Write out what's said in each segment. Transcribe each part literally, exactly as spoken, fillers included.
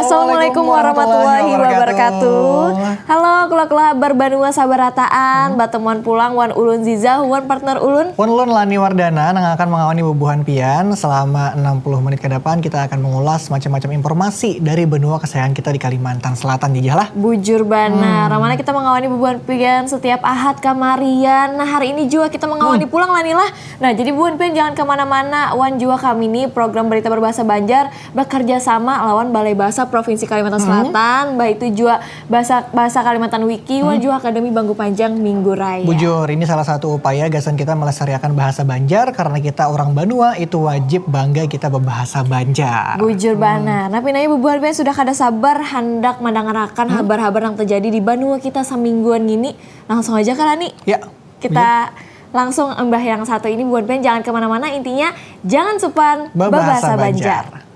Assalamualaikum warahmatullahi wabarakatuh. Halo, kula-kula habar banua sabarataan, batamuan pulang wan ulun Ziza, wan partner ulun. Wan ulun Lani Wardana, nang akan mangawani bubuhan pian selama enam puluh menit ke depan. Kita akan mengulas macam-macam informasi dari benua kesayangan kita di Kalimantan Selatan, Jijah lah. Bujur banar, hmm. Mana kita mangawani bubuhan pian setiap Ahad kamarian. Nah, hari ini juga kita mangawani hmm. pulang, Lani lah. Nah, jadi bubuhan pian jangan kemana-mana, wan juga kami nih program berita berbahasa Banjar bekerja sama lawan Balai Bahasa Provinsi Kalimantan Selatan, hmm. baik itu juga bahasa, bahasa Kalimantan Wiki, hmm. wan juga Akademi Bangku Panjang Minggu Raya. Bujur, ini salah satu upaya gasan kita melestariakan bahasa Banjar karena kita orang banua itu wajib bangga kita berbahasa Banjar. Bujur hmm. banar. Nah, pinanya bubuhan pian sudah kada sabar handak mandangarakan hmm. habar-habar yang terjadi di banua kita samingguan ngini. Langsung aja kah, Lani? Ya. Kita langsung embah yang satu ini, bubuhan pian jangan kemana-mana, intinya jangan supan babahasa Banjar.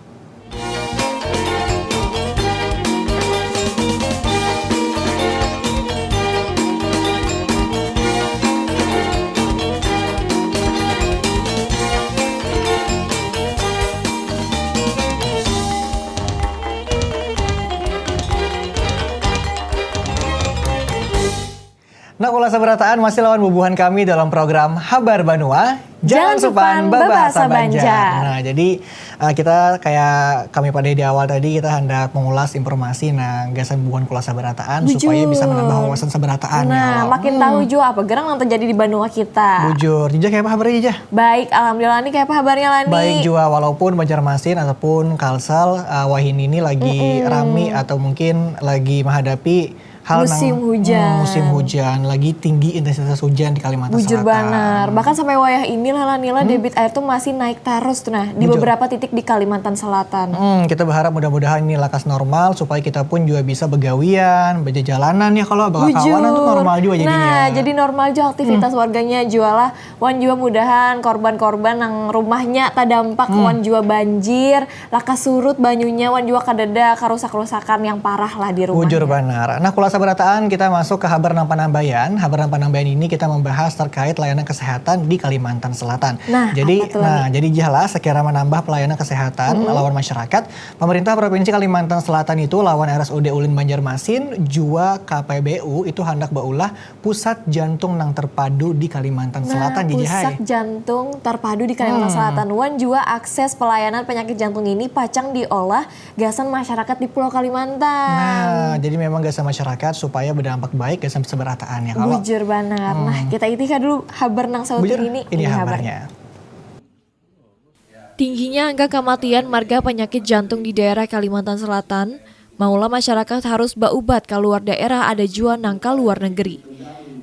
Nah, kula sabarataan masih lawan bubuhan kami dalam program Habar Banua. Jangan supan babahasa Banjar. Nah, jadi uh, kita kayak kami pada di awal tadi, kita hendak mengulas informasi nah gasan bubuhan kula sabarataan supaya bisa menambah wawasan sabarataan. Nah, ya, makin hmm. tahu juga apa gerang yang terjadi di banua kita. Bujur, Jijah kayak apa kabarnya, Jijah? Baik, alhamdulillah. Nih, kayak apa kabarnya, Lani? Baik juga, walaupun Banjarmasin ataupun Kalsel uh, wahini ini lagi mm -mm. rami atau mungkin lagi menghadapi hal musim nang, hujan. Hmm, musim hujan, lagi tinggi intensitas hujan di Kalimantan Bujur Selatan. Bujur banar. Bahkan sampai wayah ini lah, Lani lah, hmm. debit air tuh masih naik terus tuh nah di Bujur. beberapa titik di Kalimantan Selatan. Hmm, kita berharap mudah-mudahan ini lakas normal supaya kita pun juga bisa begawian, berjajalanan ya kalau bakal kawanan tuh normal juga jadinya. Nah, jadi normal juga aktivitas hmm. warganya juga lah. Wan juga mudahan korban-korban nang rumahnya terdampak hmm. wan juga banjir, lakas surut banyunya wan juga kadada karusak-rusakan yang parah lah di rumahnya. Bujur banar. Nah, kula sabarataan kita masuk ke habar nang panambayan. Habar nang panambayan ini kita membahas terkait layanan kesehatan di Kalimantan Selatan. Nah, jadi, nah, jadi Jijah lah sekira menambah pelayanan kesehatan mm -hmm. lawan masyarakat. Pemerintah Provinsi Kalimantan Selatan itu lawan R S U D Ulin Banjarmasin jua K P B U itu hendak baulah pusat jantung nang terpadu di Kalimantan Selatan, Jijah hai. Nah, pusat jantung terpadu di Kalimantan hmm. Selatan. Wan juga akses pelayanan penyakit jantung ini pacang diolah gasan masyarakat di Pulau Kalimantan. Nah, jadi memang gasan masyarakat supaya berdampak baik gasan seberataan ya kalau. Bujur banar. Hmm. Nah, kita itihka dulu habar nang sauting ini. Ini, ini habarnya. Habarnya. Tingginya angka kematian marga penyakit jantung di daerah Kalimantan Selatan, maulah masyarakat harus baubat ka luar daerah ada jua nang ka luar negeri.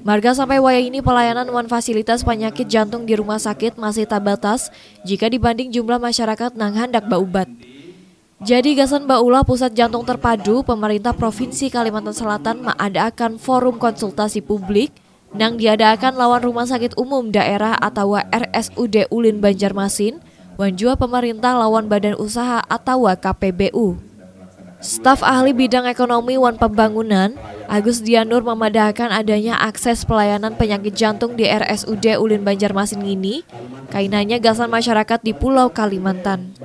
Marga sampai wayah ini pelayanan wan fasilitas penyakit jantung di rumah sakit masih terbatas jika dibanding jumlah masyarakat nang handak baubat. Jadi gasan baulah pusat jantung terpadu, pemerintah Provinsi Kalimantan Selatan maadaakan forum konsultasi publik nang diadaakan lawan Rumah Sakit Umum Daerah atawa R S U D Ulin Banjarmasin, wan jua pemerintah lawan badan usaha atawa K P B U. Staf ahli bidang ekonomi wan pembangunan, Agus Dianur, mamadahakan adanya akses pelayanan penyakit jantung di R S U D Ulin Banjarmasin ngini, kainanya gasan masyarakat di Pulau Kalimantan.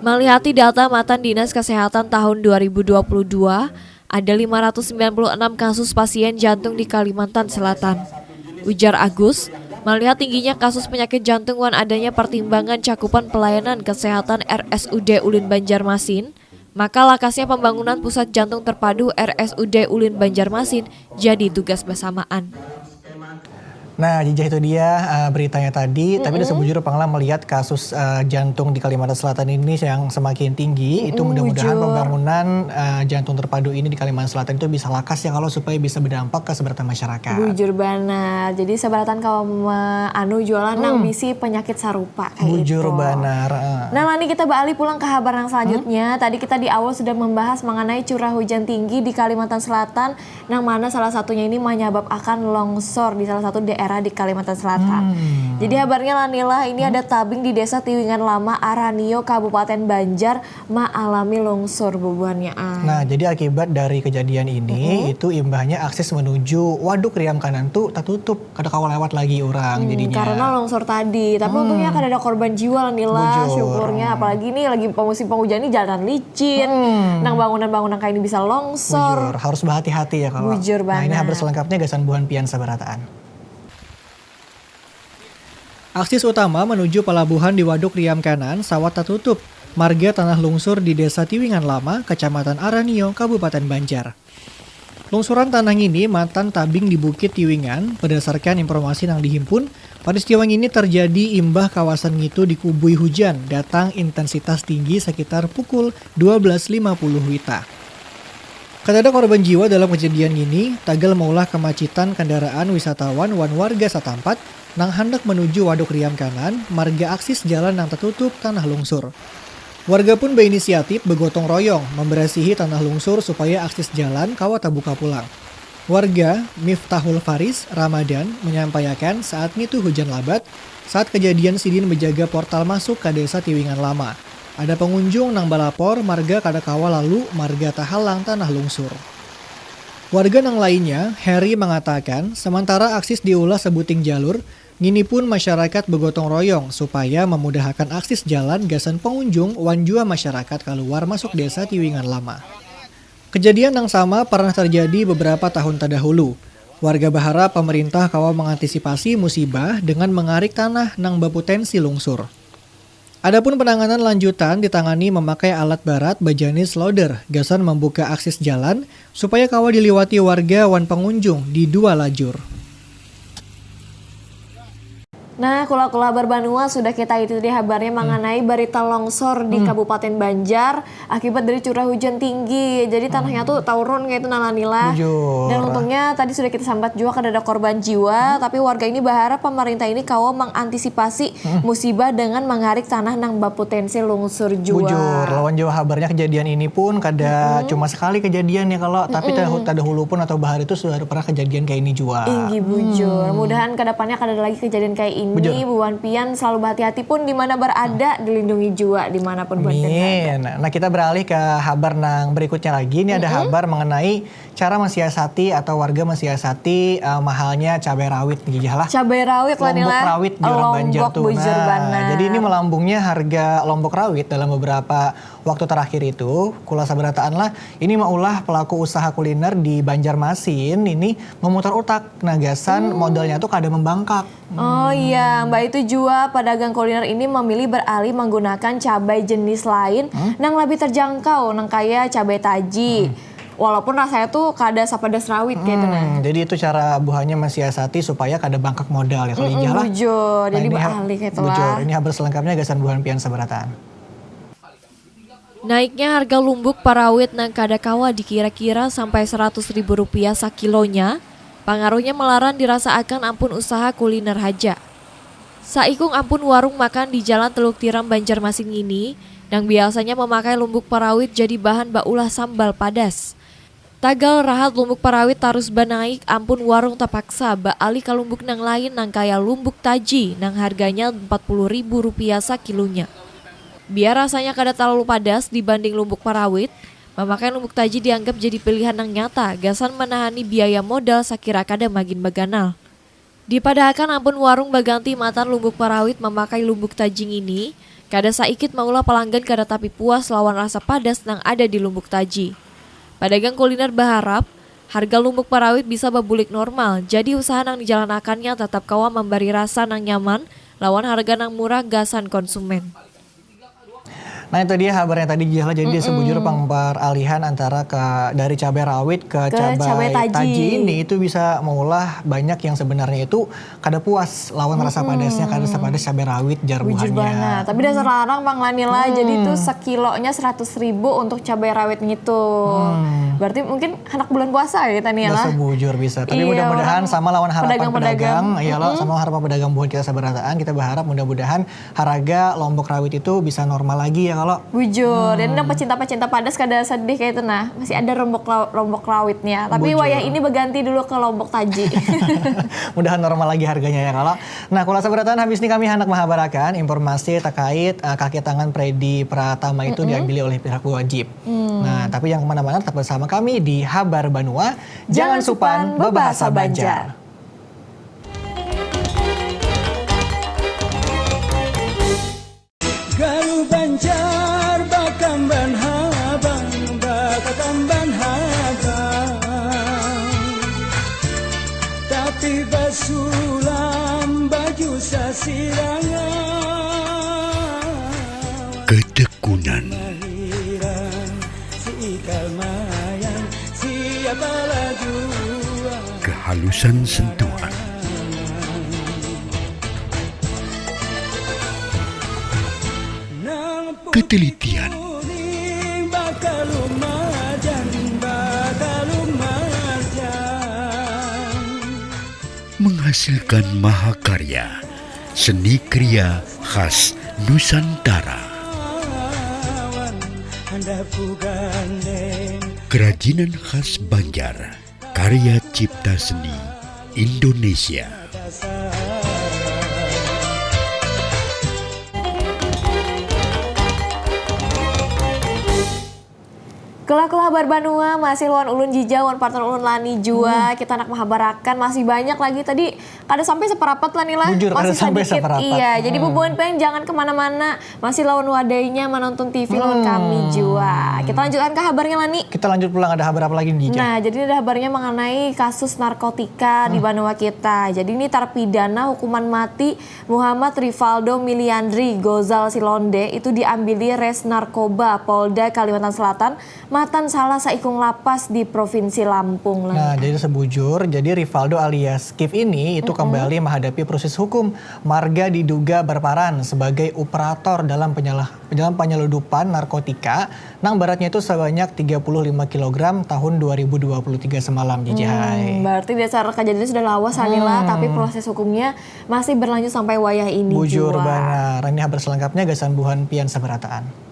Malihati data matan Dinas Kesehatan tahun dua ribu dua puluh dua, ada lima ratus sembilan puluh enam kasus pasien jantung di Kalimantan Selatan. Ujar Agus, melihat tingginya kasus penyakit jantung wan adanya pertimbangan cakupan pelayanan kesehatan R S U D Ulin Banjarmasin, maka lakasnya pembangunan pusat jantung terpadu R S U D Ulin Banjarmasin jadi tugas bersamaan. Nah, Jijah, itu dia uh, beritanya tadi. Mm -mm. Tapi udah sebujur panglah melihat kasus uh, jantung di Kalimantan Selatan ini yang semakin tinggi. Mm -mm, itu mudah-mudahan pembangunan uh, jantung terpadu ini di Kalimantan Selatan itu bisa lakas ya kalau supaya bisa berdampak ke seberataan masyarakat. Bujur banar. Jadi seberataan kalau anu jualan hmm. nang bisi penyakit sarupa kayak Bujur itu. Bujur banar. Uh. Nah, Lani, kita beralih pulang ke habar yang selanjutnya. Hmm? Tadi kita di awal sudah membahas mengenai curah hujan tinggi di Kalimantan Selatan, nang mana salah satunya ini menyebabkan longsor di salah satu daerah daerah di Kalimantan Selatan. Hmm. Jadi habarnya Lanila ini hmm. ada tabing di Desa Tiwingan Lama, Aranio, Kabupaten Banjar, maalami longsor bubuhannya. Nah, jadi akibat dari kejadian ini, hmm. itu imbahnya akses menuju Waduk Riam Kanan tuh tertutup, kada kawa lewat lagi orang hmm, jadinya. Karena longsor tadi, tapi hmm. untungnya kada ada korban jiwa Lanila, syukurnya. Apalagi ini lagi musim penghujan ini jalan licin, hmm. nang bangunan-bangunan kayak ini bisa longsor. Bujur, harus berhati-hati ya kalau. Bujur banget. Nah, ini habar selengkapnya gasan buhan pian sabarataan. Akses utama menuju pelabuhan di Waduk Riam Kanan sawat tertutup, marga tanah lungsur di Desa Tiwingan Lama, Kecamatan Aranio, Kabupaten Banjar. Lungsuran tanah ini matan tabing di Bukit Tiwingan, berdasarkan informasi yang dihimpun, peristiwa ini terjadi imbah kawasan itu dikubui hujan datang intensitas tinggi sekitar pukul dua belas lima puluh wita. Kadada korban jiwa dalam kejadian ngini, tagal maulah kamacitan kandaraan wisatawan wan warga satampat nang handak manuju Waduk Riam Kanan, marga aksis jalan nang tatutup tanah lungsur. Warga pun bainisiatif bagotong royong mambarasihi tanah lungsur supaya aksis jalan kawa tabuka pulang. Warga Miftahul Faris Ramadan manyampaiakan saat ngitu hujan labat, saat kajadian sidin bajaga portal masuk ka Desa Tiwingan Lama. Ada pangunjung nang balapor marga kada kawa lalu marga tahalang tanah lungsur. Warga nang lainnya, Heri mangatakan, samantara aksis diulah sabuting jalur, ngini pun masyarakat bagotong royong supaya mamudahakan aksis jalan gasan pangunjung wan jua masyarakat kaluar masuk Desa Tiwingan Lama. Kejadian nang sama parnah tarjadi beberapa tahun tadahulu. Warga baharap pamarintah kawa mangantisipasi musibah dengan mangarik tanah nang baputensi lungsur. Adapun penanganan lanjutan ditangani mamakai alat barat bajanis loader gasan mambuka aksis jalan supaya kawa diliwati warga wan pangunjung di dua lajur. Nah, kula-kula habar banua sudah kita itu tadi habarnya hmm. mengenai berita longsor di hmm. Kabupaten Banjar akibat dari curah hujan tinggi. Jadi tanahnya hmm. tuh taurun kayak itu nah Lanila. Bujur. Dan untungnya tadi sudah kita sambat juga kada ada korban jiwa, hmm. tapi warga ini berharap pemerintah ini kawa mengantisipasi hmm. musibah dengan mengarik tanah nang berpotensi lungsur juga. Bujur. Lawan jauh habarnya kejadian ini pun kada hmm. cuma sekali kejadian ya kalau, tapi hmm. tadahulu pun atau bahari itu sudah pernah kejadian kayak ini juga. Inggih bujur. Hmm. Mudahan kedepannya kada ada lagi kejadian kayak ini. Bujur. Buhan pian selalu berhati-hati pun di mana berada, dilindungi juga dimanapun buhan pian berada. Nah, kita beralih ke habar nang berikutnya lagi. Ini mm -mm. ada habar mengenai cara mensiasati atau warga mensiasati uh, mahalnya cabai rawit nih lah. Cabai rawit lah nih lah. Lombok rawit di orang Banjar tuh. Nah, jadi ini melambungnya harga lombok rawit dalam beberapa waktu terakhir itu, kula sabarataan lah, ini maulah pelaku usaha kuliner di Banjarmasin ini memutar utak. Nah, gasan hmm. modalnya tuh kada membangkak. Oh iya, mbak itu jua pedagang kuliner ini memilih beralih menggunakan cabai jenis lain hmm? nang lebih terjangkau, nang kaya cabai taji. Hmm. Walaupun rasanya tuh kada sapadas rawit hmm, kayak itu nah. Jadi itu cara buhannya mensiasati supaya kada bangkak modal ya kalau mm -mm, lah. Bujur, nah, jadi beralih kayak itu lah. Ini habar selengkapnya gasan buhan pian sabarataan. Naiknya harga lumbuk parawit nang kada kawa dikira-kira sampai seratus ribu rupiah sakilonya, pangaruhnya melaran dirasaakan ampun usaha kuliner haja. Saikung ampun warung makan di Jalan Teluk Tiram Banjarmasin ngini, nang biasanya memakai lumbuk parawit jadi bahan baulah sambal padas. Tagal rahat lumbuk parawit tarus banaik, ampun warung tapaksa baalih ka lumbuk nang lain nang kaya lumbuk taji nang harganya empat puluh ribu rupiah sakilunya. Biar rasanya kada talalu padas dibanding lumbuk parawit, mamakai lumbuk taji dianggap jadi pilihan nang nyata gasan manahani biaya modal sakira kada magin baganal. Dipadahakan ampun warung baganti matan lumbuk parawit mamakai lumbuk taji ngini, kada saikit maulah palanggan kada tapi puas lawan rasa padas nang ada di lumbuk taji. Padagang kuliner baharap, harga lumbuk parawit bisa babulik normal, jadi usaha nang dijalanakannya tatap kawa mambari rasa nang nyaman lawan harga nang murah gasan konsumen. Nah, itu dia habarnya tadi, Jahla. Jadi mm -mm. sebujur pang peralihan antara ke dari cabai rawit ke, ke cabai, cabai taji. taji ini itu bisa maulah banyak yang sebenarnya itu kada puas lawan mm -mm. rasa padasnya, kada sapadas cabai rawit jar buhannya. Bujur banget. Tapi dasar larang Bang Lanila, hmm. jadi itu sekilonya seratus ribu untuk cabai rawit gitu. Hmm. Berarti mungkin anak bulan puasa ya kita nih lah. Bisa bujur bisa. Tapi iya, mudah-mudahan sama lawan harapan pedagang, pedagang. Iya mm -mm. sama harapan pedagang buhan kita sabarataan. Kita berharap mudah-mudahan harga lombok rawit itu bisa normal lagi ya. Kalo Bujur, dan nang pecinta-pecinta padas kada sedih kayak itu nah, masih ada lombok lau- lombok lawitnya. Tapi Bujur. Wayah ini berganti dulu ke lombok taji. Mudahan normal lagi harganya ya kalo. Nah, kula sabarataan habis ini kami handak mahabarakan informasi terkait uh, kaki tangan Predi Pratama itu diambil oleh pihak wajib. Nah, tapi yang kemana-mana tetap bersama kami di Habar Banua. Jangan supan bebahasa Banjar. Galuh Banjar bakamban habang, bakakamban habang. Tapi basulam baju sasirangan. Ketekunan, Mahiran si ikal mayang, siapa lah jua. Kehalusan sentuhan, Nang ketelitian, kuning bakalumajan, bakalumajan. Menghasilkan mahakarya seni kria khas Nusantara. Awan handap ku gandeng. Kerajinan khas Banjar, karya cipta seni Indonesia. Kelah-kelah habar banua masih lawan ulun Jija, wan partner ulun Lani jua. Kita nak mahabarakan masih banyak lagi, tadi kada sampai seperapat lah nih lah. Bujur, kada Masih sampai sedikit. Seperapat. Iya, jadi bubuhan pengen jangan kemana-mana, masih lawan wadainya menonton T V lawan kami jua. Kita lanjutkan ke habarnya Lani. Kita lanjut pulang, ada habar apa lagi nih, Jija? Nah, jadi ada habarnya mengenai kasus narkotika di banua kita. Jadi ini terpidana hukuman mati Muhammad Rivaldo Miliandri Gozal Silonde itu diambili Res Narkoba Polda Kalimantan Selatan matan salah saikung lapas di Provinsi Lampung. Nah, jadi sebujur, jadi Rivaldo alias Kif ini itu kembali menghadapi proses hukum. Marga diduga berperan sebagai operator dalam penyalah dalam penyeludupan narkotika nang beratnya itu sebanyak tiga puluh lima kilogram tahun dua ribu dua puluh tiga semalam, Jija. Hmm, berarti dasar kejadiannya sudah lawas Hanila, tapi proses hukumnya masih berlanjut sampai wayah ini Bujur jua. Banar. Ini habar selengkapnya gasan buhan pian sabarataan.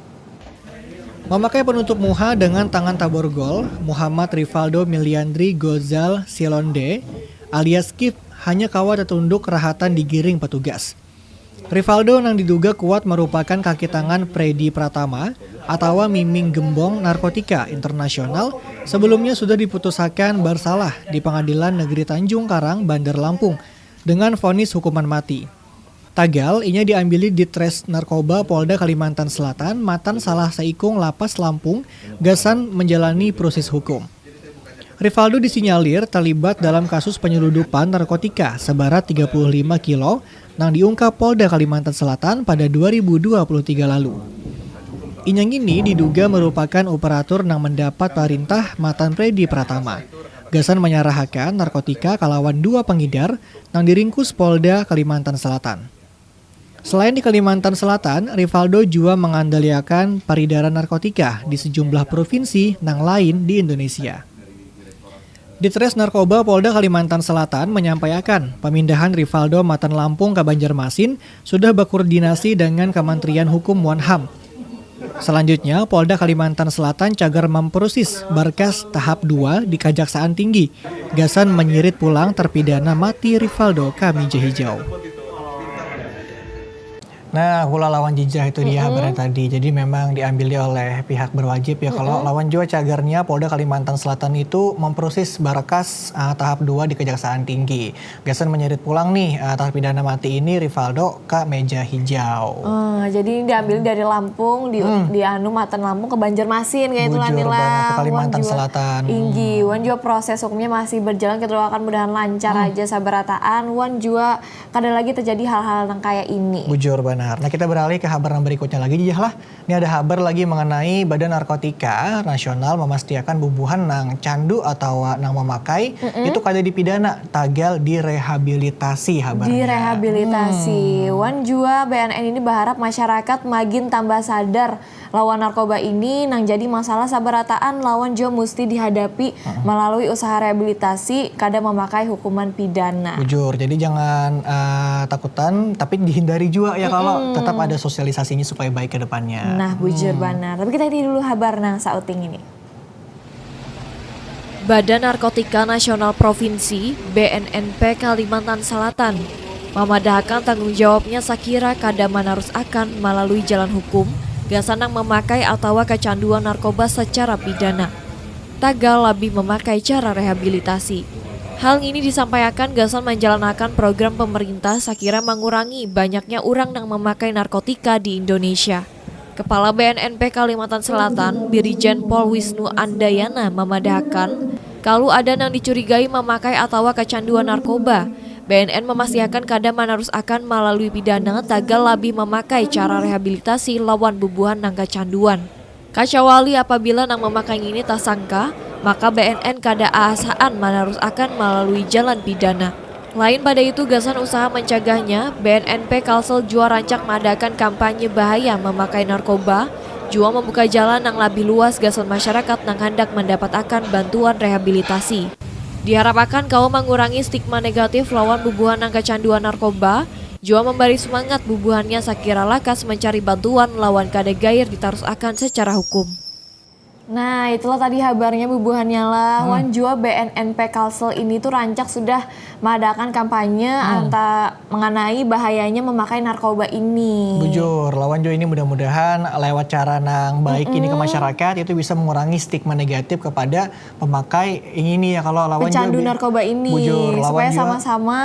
Memakai penutup muha dengan tangan taborgol, Muhammad Rivaldo Miliandri Gozal Silonde alias Kif hanya kawa tertunduk rahatan digiring petugas. Rivaldo nang diduga kuat merupakan kaki tangan Predi Pratama atawa Miming Gembong Narkotika Internasional sebelumnya sudah diputusakan bersalah di Pengadilan Negeri Tanjung Karang, Bandar Lampung dengan vonis hukuman mati. Tagal, inya diambili Ditres Narkoba Polda Kalimantan Selatan matan salah saikung lapas Lampung gasan menjalani proses hukum. Rivaldo disinyalir terlibat dalam kasus penyeludupan narkotika seberat tiga puluh lima kilo nang diungkap Polda Kalimantan Selatan pada dua ribu dua puluh tiga lalu. Inya ngini diduga merupakan operator nang mendapat perintah matan Predi Pratama gasan menyarahakan narkotika kalawan dua pengidar nang diringkus Polda Kalimantan Selatan. Selain di Kalimantan Selatan, Rivaldo jua mengandaliakan peredaran narkotika di sejumlah provinsi nang lain di Indonesia. Ditres Narkoba Polda Kalimantan Selatan menyampaikan pemindahan Rivaldo matan Lampung ke Banjarmasin sudah berkoordinasi dengan Kementerian Hukum wan HAM. Selanjutnya, Polda Kalimantan Selatan cagar memproses berkas tahap dua di Kajaksaan Tinggi gasan menyirit pulang terpidana mati Rivaldo ka mija hijau. Nah, hula lawan jijah itu dia habarnya tadi. Jadi memang diambil dia oleh pihak berwajib ya. Kalau lawan jua cagarnya, Polda Kalimantan Selatan itu memproses berkas uh, tahap dua di Kejaksaan Tinggi. Gasan menyirit pulang nih uh, terpidana mati ini Rivaldo ke meja hijau. Oh, jadi ini diambil dari Lampung, di, di anu matan Lampung ke Banjarmasin kayak itu Bujur Lanila. Banar, ke Kalimantan Wan jua- Selatan. Inggi, wan jua proses hukumnya masih berjalan, kita doakan mudahan lancar aja sabarataan, wan jua kada lagi terjadi hal-hal yang kayak ini. Bujur banar. Nah, kita beralih ke habar yang berikutnya lagi, Jijah lah. Ini ada habar lagi mengenai Badan Narkotika Nasional memastikan bubuhan nang candu atau nang memakai itu kada dipidana, tagal direhabilitasi habarnya. Direhabilitasi. Wan jua B N N ini berharap masyarakat magin tambah sadar lawan narkoba ini nang jadi masalah sabarataan lawan jua musti dihadapi melalui usaha rehabilitasi kada memakai hukuman pidana. Bujur, jadi jangan uh, takutan, tapi dihindari juga ya kalau tetap ada sosialisasinya supaya baik ke depannya. Nah, bujur banar. Tapi kita ini dulu habar nang sauting ini. Badan Narkotika Nasional Provinsi, B N N P Kalimantan Selatan, mamadahakan tanggung jawabnya sakira kada manarusakan malalui jalan hukum gasan nang mamakai atawa kacanduan narkoba sacara pidana. Tagal labih mamakai cara rehabilitasi. Hal ngini disampaiakan gasan manjalanakan program pemerintah sakira mangurangi banyaknya urang nang mamakai narkotika di Indonesia. Kepala B N N P Kalimantan Selatan, Birijen Pol Wisnu Andayana mamadahakan, kalu ada nang dicurigai mamakai atawa kacanduan narkoba, B N N mamastiakan kada manarusakan malalui pidana tagal labih mamakai cara rehabilitasi lawan bubuhan nang kacanduan. Kacawali apabila nang mamakai ngini tasangka, maka B N N kada aasaan manarusakan malalui jalan pidana. Lain pada itu, gasan usaha mancagahnya, B N N P Kalsel jua rancak maadakan kampanye bahaya mamakai narkoba, jua mambuka jalan nang labih luas gasan masyarakat nang handak mandapatakan bantuan rehabilitasi. Diharapakan kawa mangurangi stigma negatif lawan bubuhan nang kacanduan narkoba, jua mambari sumangat bubuhannya sakira lakas mancari bantuan lawan kada gair ditarusakan sacara hukum. Nah, itulah tadi habarnya bubuhannya lah. Wan jua B N N P Kalsel ini tuh rancak sudah maadakan kampanye anta mengenai bahayanya memakai narkoba ini. Bujur, lawan jua ini mudah-mudahan lewat cara nang baik ini ke masyarakat itu bisa mengurangi stigma negatif kepada pemakai ini ya kalau lawan Pecandu jua bi- narkoba ini Bujur, lawan supaya jua- sama-sama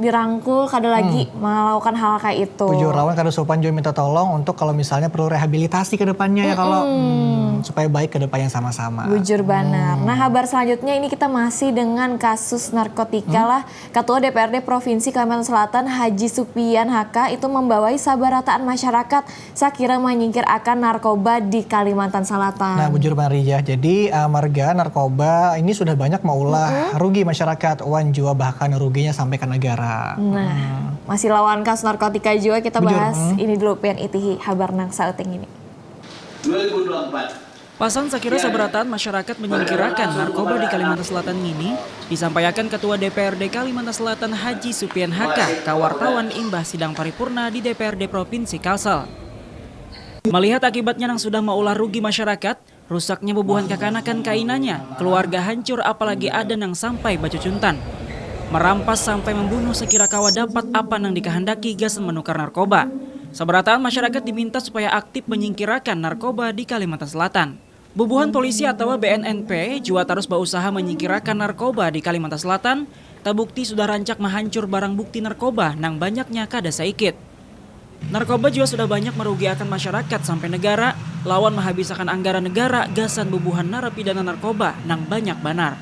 dirangkul kada lagi melakukan hal kayak itu. Bujur, lawan kada sopan jua minta tolong untuk kalau misalnya perlu rehabilitasi ke depannya ya kalau hmm, supaya baik ke depannya sama-sama. Bujur banar. Nah, habar selanjutnya ini kita masih dengan kasus narkotika lah. Ketua D P R D Provinsi Kalimantan Selatan Haji Supian H K itu membawai sabarataan masyarakat sakira menyingkirakan narkoba di Kalimantan Selatan. Nah, bujur Maria. Jadi uh, marga narkoba ini sudah banyak maulah rugi masyarakat wan jua bahkan ruginya sampai ke negara. Nah, masih lawan kasus narkotika juga kita Bujur, bahas hmm. Ini dulu pian itihi habar nang sauting ini. dua ribu dua puluh empat. Pasan sakira sabarataan masyarakat menyingkirakan narkoba di Kalimantan Selatan ngini disampaiakan Ketua D P R D Kalimantan Selatan Haji Supian H K ka wartawan imbah sidang paripurna di D P R D Provinsi Kalsel. Melihat akibatnya nang sudah maulah rugi masyarakat, rusaknya bubuhan kakanakan kainanya, keluarga hancur apalagi ada nang sampai bacucuntan. Merampas sampai membunuh sakira kawa dapat apa nang dikahandaki gasan menukar narkoba. Sabarataan masyarakat diminta supaya aktif menyingkirakan narkoba di Kalimantan Selatan. Bubuhan polisi atawa B N N P jua tarus bausaha menyingkirakan narkoba di Kalimantan Selatan, tabukti sudah rancak mahancur barang bukti narkoba nang banyaknya kada saikit. Narkoba jua sudah banyak merugiakan masyarakat sampai negara, lawan mahabisakan anggaran negara gasan bubuhan narapidana narkoba nang banyak banar.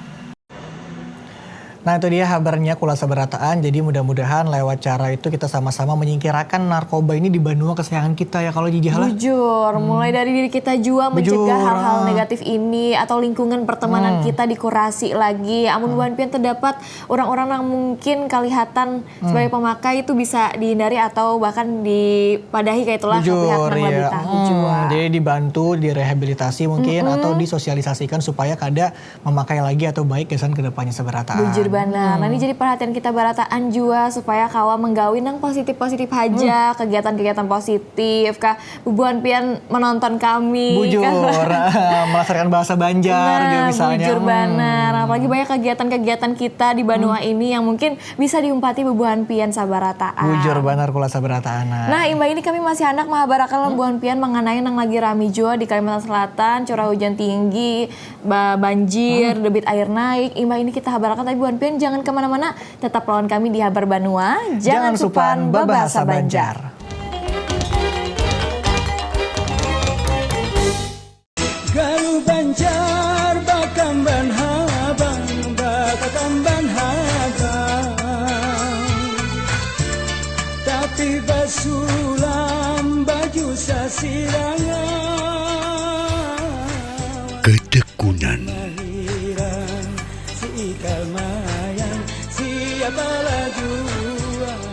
Nah itu dia habarnya kula sabarataan. Jadi mudah-mudahan lewat cara itu kita sama-sama menyingkirakan narkoba ini di banua kesayangan kita ya kalau jijah lah. Bujur, mulai dari diri kita juga Bujur, mencegah hal-hal ah. negatif ini atau lingkungan pertemanan kita dikurasi lagi. Amun buhan pian terdapat orang-orang yang mungkin kelihatan sebagai pemakai itu bisa dihindari atau bahkan dipadahi kayak itulah ke pihak Bujur yang lebih ya. tahu Hmm, juga. Jadi dibantu, direhabilitasi mungkin atau disosialisasikan supaya kada memakai lagi atau baik gasan kedepannya sabarataan. Bujur banar. Nah, ini jadi perhatian kita barataan jua supaya kawa menggawi nang positif-positif aja, kegiatan-kegiatan positif kah. Bubuhan pian menonton kami Bujur, kah. Melestarikan bahasa Banjar Nah, ya misalnya. Bujur Hmm. banar. Apalagi banyak kegiatan-kegiatan kita di banua ini yang mungkin bisa diumpati bubuhan pian sabarataan. Bujur banar kula sabarataan. Nah, imbah ini kami masih handak mahabarakan lawan bubuhan pian mengenai nang lagi rami jua di Kalimantan Selatan, curah hujan tinggi, ba- banjir, debit air naik. Imbah ini kita habarakan, tapi bubuhan pian jangan kemana-mana, tetap lawan kami di Habar Banua. Jangan, supan babahasa Banjar. Galuh Banjar bakamban habang, bakakamban habang, tapi basulam baju sasirangan. Ketekunan, Hirang si ikal mayang, siapa lagi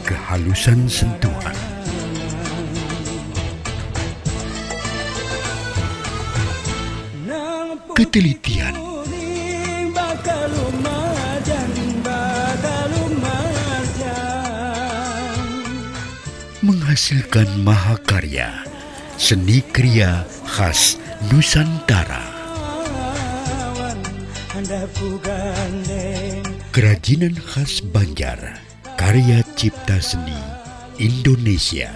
kehalusan sentuhan, ketelitian, menghasilkan mahakarya seni kria khas Nusantara. Kerajinan khas Banjar, karya cipta seni Indonesia.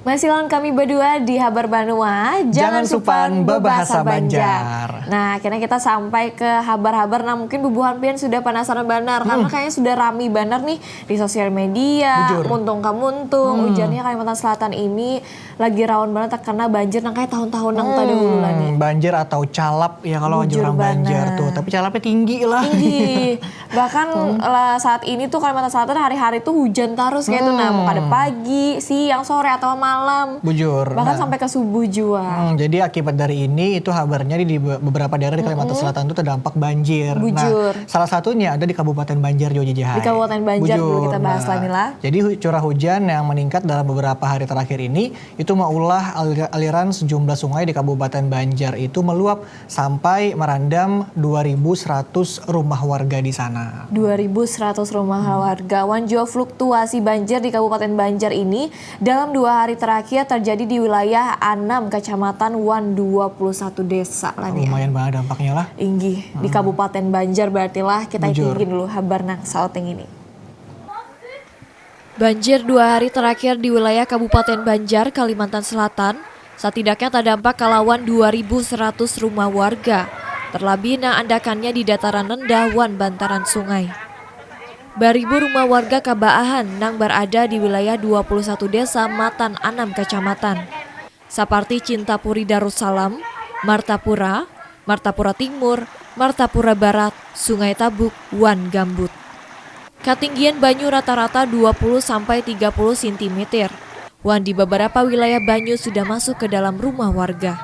Masih lawan kami berdua di Habar Banua. Jangan supan bebahasa Banjar. Nah, akhirnya kita sampai ke habar-habar. Nah, mungkin bubuhan pian sudah penasaran banar karena kayaknya sudah rami banar nih di sosial media. Muntung kamuntung, ujarnya Kalimantan Selatan ini lagi rawan banget terkena banjir nang kayak tahun-tahun nang terdahulu lah nih. Banjir atau calap ya kalau aja orang Banjar tuh. Tapi calapnya tinggi lah. Tinggi. Bahkan lah saat ini tuh Kalimantan Selatan hari-hari tuh hujan terus kayak itu nah, mau kada pagi, siang, sore atau malam. Bujur. Bahkan nah. Sampai ke subuh jua. Hmm, jadi akibat dari ini itu habarnya di beberapa daerah di Kalimantan Selatan tuh terdampak banjir. Bujur. Nah, salah satunya ada di Kabupaten Banjar jua jajahai. Di Kabupaten Banjar Bujur. Dulu kita bahas nah, lah nih lah. Jadi curah hujan yang meningkat dalam beberapa hari terakhir ini itu maulah aliran sejumlah sungai di Kabupaten Banjar itu meluap sampai merandam dua ribu seratus rumah warga di sana. Dua ribu seratus rumah warga. Wan jua fluktuasi banjir di Kabupaten Banjar ini dalam dua hari terakhir terjadi di wilayah anam kecamatan wan dua puluh satu desa lah nih. Lumayan banget dampaknya lah. Inggih, di Kabupaten Banjar berarti lah kita tinggi dulu habar nang sauting ini. Banjir dua hari terakhir di wilayah Kabupaten Banjar, Kalimantan Selatan, satidaknya tadampak kalawan dua ribu seratus rumah warga, terlabih nang andakannya di dataran rendah wan bantaran sungai. Baribu rumah warga kabaahan nang barada di wilayah dua puluh satu desa matan anam kacamatan, saparti Cintapuri Darussalam, Martapura, Martapura Timur, Martapura Barat, Sungai Tabuk, wan Gambut. Katinggian banyu rata-rata dua puluh sampai tiga puluh sentimeter, wan di babarapa wilayah banyu sudah masuk ke dalam rumah warga.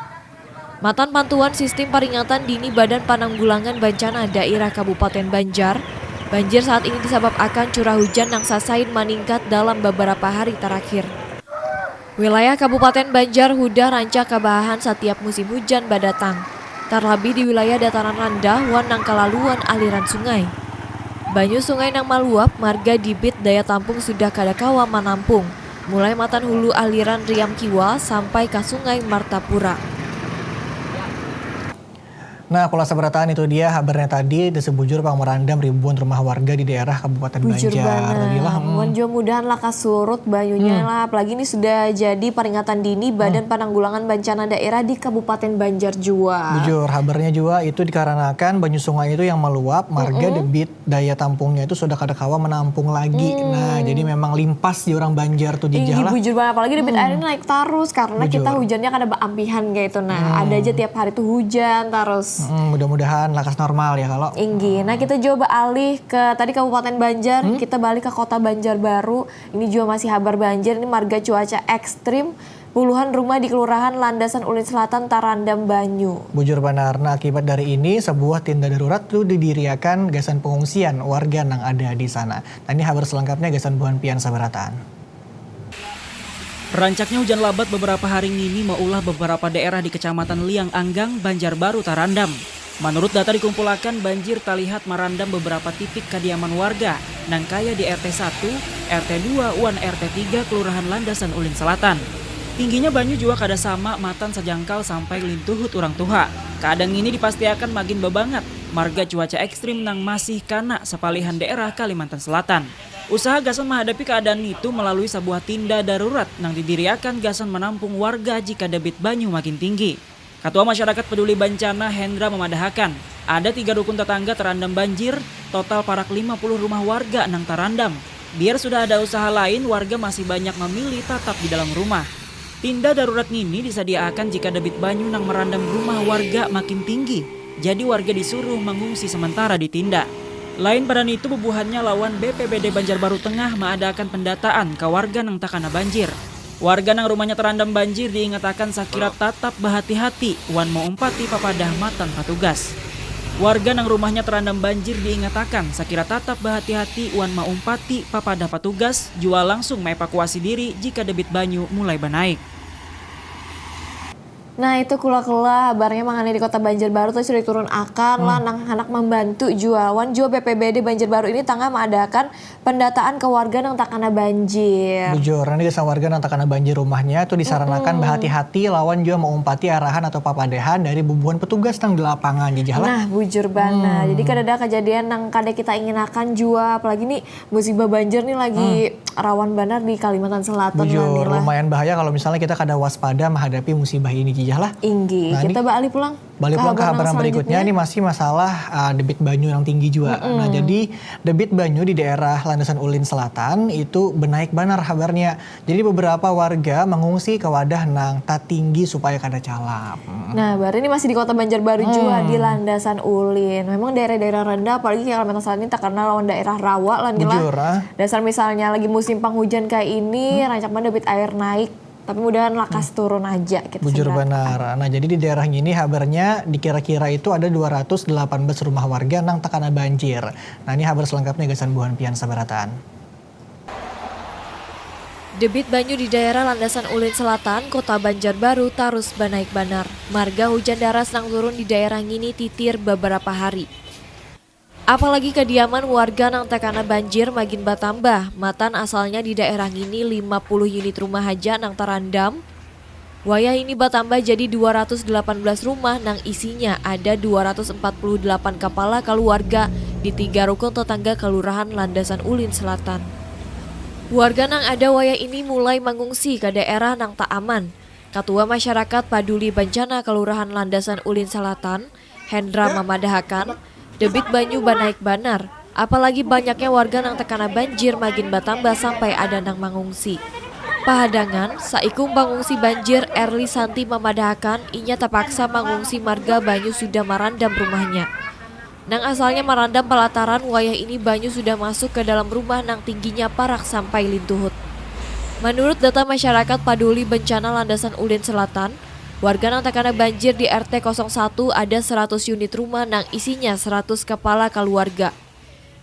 Matan pantuan sistim paringatan dini Badan Pananggulangan Bancana Dairah Kabupaten Banjar, banjir saat ini disabab akan curah hujan nang sasain maningkat dalam babarapa hari tarakhir. Wilayah Kabupaten Banjar hudah rancak kabahahan satiap musim hujan badatang, tarlabih di wilayah dataran randah wan nang kalaluan aliran sungai. Banyu sungai nang maluap marga dibit daya tampung sudah kada kawa manampung, mulai matan hulu aliran Riam Kiwa sampai ka Sungai Martapura. Nah, kulas sabarataan itu dia habarnya tadi, da sebujur pang merandam ribuan rumah warga di daerah Kabupaten Banjar. Bujur banar. Tadi lah, hmm. Wan jua mudahan lakas surut banyunya hmm. lah, apalagi ini sudah jadi peringatan dini Badan hmm. Penanggulangan Bencana Daerah di Kabupaten Banjar jua. Bujur, habarnya jua itu dikaranakan banyu sungai itu yang meluap, marga hmm. debit daya tampungnya itu sudah kada kawa menampung lagi. Hmm. Nah, jadi memang limpas di orang Banjar tuh jijah lah. Bujur banget, apalagi debit hmm. air ini naik terus karena bujur. Kita hujannya kada beampihan kayak itu. Nah, hmm. Ada aja tiap hari tuh hujan terus. Hmm, mudah-mudahan lakas normal ya kalau. Inggi. Nah, kita jauh beralih ke tadi Kabupaten Banjar, hmm? Kita balik ke Kota Banjarbaru. Ini juga masih habar banjir, ini marga cuaca ekstrim. Puluhan rumah di Kelurahan Landasan Ulin Selatan tarandam banyu. Bujur banar, nah akibat dari ini sebuah tinda darurat tu didiriakan gasan pengungsian warga nang ada di sana. Nah ini habar selengkapnya gasan buhan pian sabarataan. Rancaknya hujan labat beberapa hari ngini maulah beberapa daerah di Kecamatan Liang Anggang, Banjarbaru tarandam. Manurut data dikumpulakan, banjir talihat marandam beberapa titik kadiaman warga nang kaya di R T satu, R T dua, wan R T tiga Kelurahan Landasan Ulin Selatan. Tingginya banyu jua kada sama matan sajangkal sampai lintuhut urang tuha. Kaadang ngini dipastiakan magin babangat marga cuaca ekstrim nang masih kana sapalihan daerah Kalimantan Selatan. Usaha gasan mahadapi kaadaan nitu malalui sabuah tinda darurat nang didiriakan gasan manampung warga jika debit banyu makin tinggi. Katua Masyarakat Peduli Bancana Hendra mamadahakan, ada tiga rukun tatangga tarandam banjir, total parak lima puluh rumah warga nang tarandam. Biar sudah ada usaha lain, warga masih banyak mamilih tatap di dalam rumah. Tinda darurat ngini disadiaakan jika debit banyu nang marandam rumah warga makin tinggi, jadi warga disuruh mangungsi samantara di tinda. Lain pada nitu, bubuhannya lawan B P B D Banjarbaru Tengah maadaakan pendataan ka warga nang takana banjir. Warga nang rumahnya tarandam banjir diingatakan sakira tatap bahati-hati wan maumpati papadah matan patugas. Warga nang rumahnya terendam banjir diingatakan sakira tatap bahati-hati wan maumpati papadah patugas jua langsung maevakuasi diri jika debit banyu mulai banaik. Nah itu kula-kula habarnya manganai di kota Banjarbaru tu sudah turun akan lah nang handak mambantu jua wan jua B P B D Banjarbaru ini tangah maadakan pendataan ke warga nang takana banjir. Bujur, nanti gasan warga nang takana banjir rumahnya tu disaranakan bahati-hati lawan jua maumpati arahan atau papadahan dari bubuhan petugas nang di lapangan jajah lah. Nah bujur banar, jadi kadada kajadian nang kada kita inginakan jua, apalagi ni musibah banjir ni lagi rawan banar di Kalimantan Selatan lah ni lah. Bujur, lumayan bahaya kalo misalnya kita kada waspada mahadapi musibah ini jijah lah. Inggih, kita baalih pulang. Baalih pulang ka habar nang berikutnya, ini masih masalah debit banyu nang tinggi jua. Nah jadi debit banyu di daerah Landasan Ulin Selatan itu benaik banar habarnya. Jadi beberapa warga mangungsi ka wadah nang tatinggi supaya kada calap. Nah, baru ini masih di Kota Banjarbaru jua di Landasan Ulin. Memang daerah-daerah rendah apalagi kaya Kalimantan Selatan ini terkenal lawan daerah rawa lah ni lah. Dasar misalnya lagi musim panghujan kaya ini rancak banar debit air naik. Tapi mudahan lakas turun aja kita. Bujur banar. Nah, jadi di daerah ngini habarnya dikira-kira itu ada dua ratus delapan belas rumah warga nang takana banjir. Nah, ini habar selengkapnya gasan buhan pian sabarataan. Debit banyu di daerah Landasan Ulin Selatan, Kota Banjarbaru tarus banaik banar. Marga hujan daras nang turun di daerah ngini titir babarapa hari. Apalagi kadiaman warga nang takana banjir magin batambah, matan asalnya di daerah ngini lima puluh unit rumah haja nang tarandam, Wayah ini batambah jadi dua ratus delapan belas rumah nang isinya ada dua ratus empat puluh delapan kapala kaluarga di tiga rukun tetangga Kalurahan Landasan Ulin Selatan. Warga nang ada wayah ini mulai mangungsi ka daerah nang tak aman. Katua Masyarakat Paduli Bancana Kalurahan Landasan Ulin Selatan, Hendra mamadahakan, debit banyu banaik banar, apalagi banyaknya warga nang takana banjir magin batambah sampai ada nang mangungsi. Pahadangan, saikung pangungsi banjir, Erli Santi mamadahakan, inya tapaksa mangungsi marga banyu sudah marandam rumahnya. Nang asalnya marandam palataran, wayah ini banyu sudah masuk ka dalam rumah nang tingginya parak sampai lintuhut. Manurut data Masyarakat Paduli Bencana Landasan Ulin Selatan, Warga nang takana banjir di R T kosong satu ada seratus unit rumah nang isinya seratus kapala kaluarga.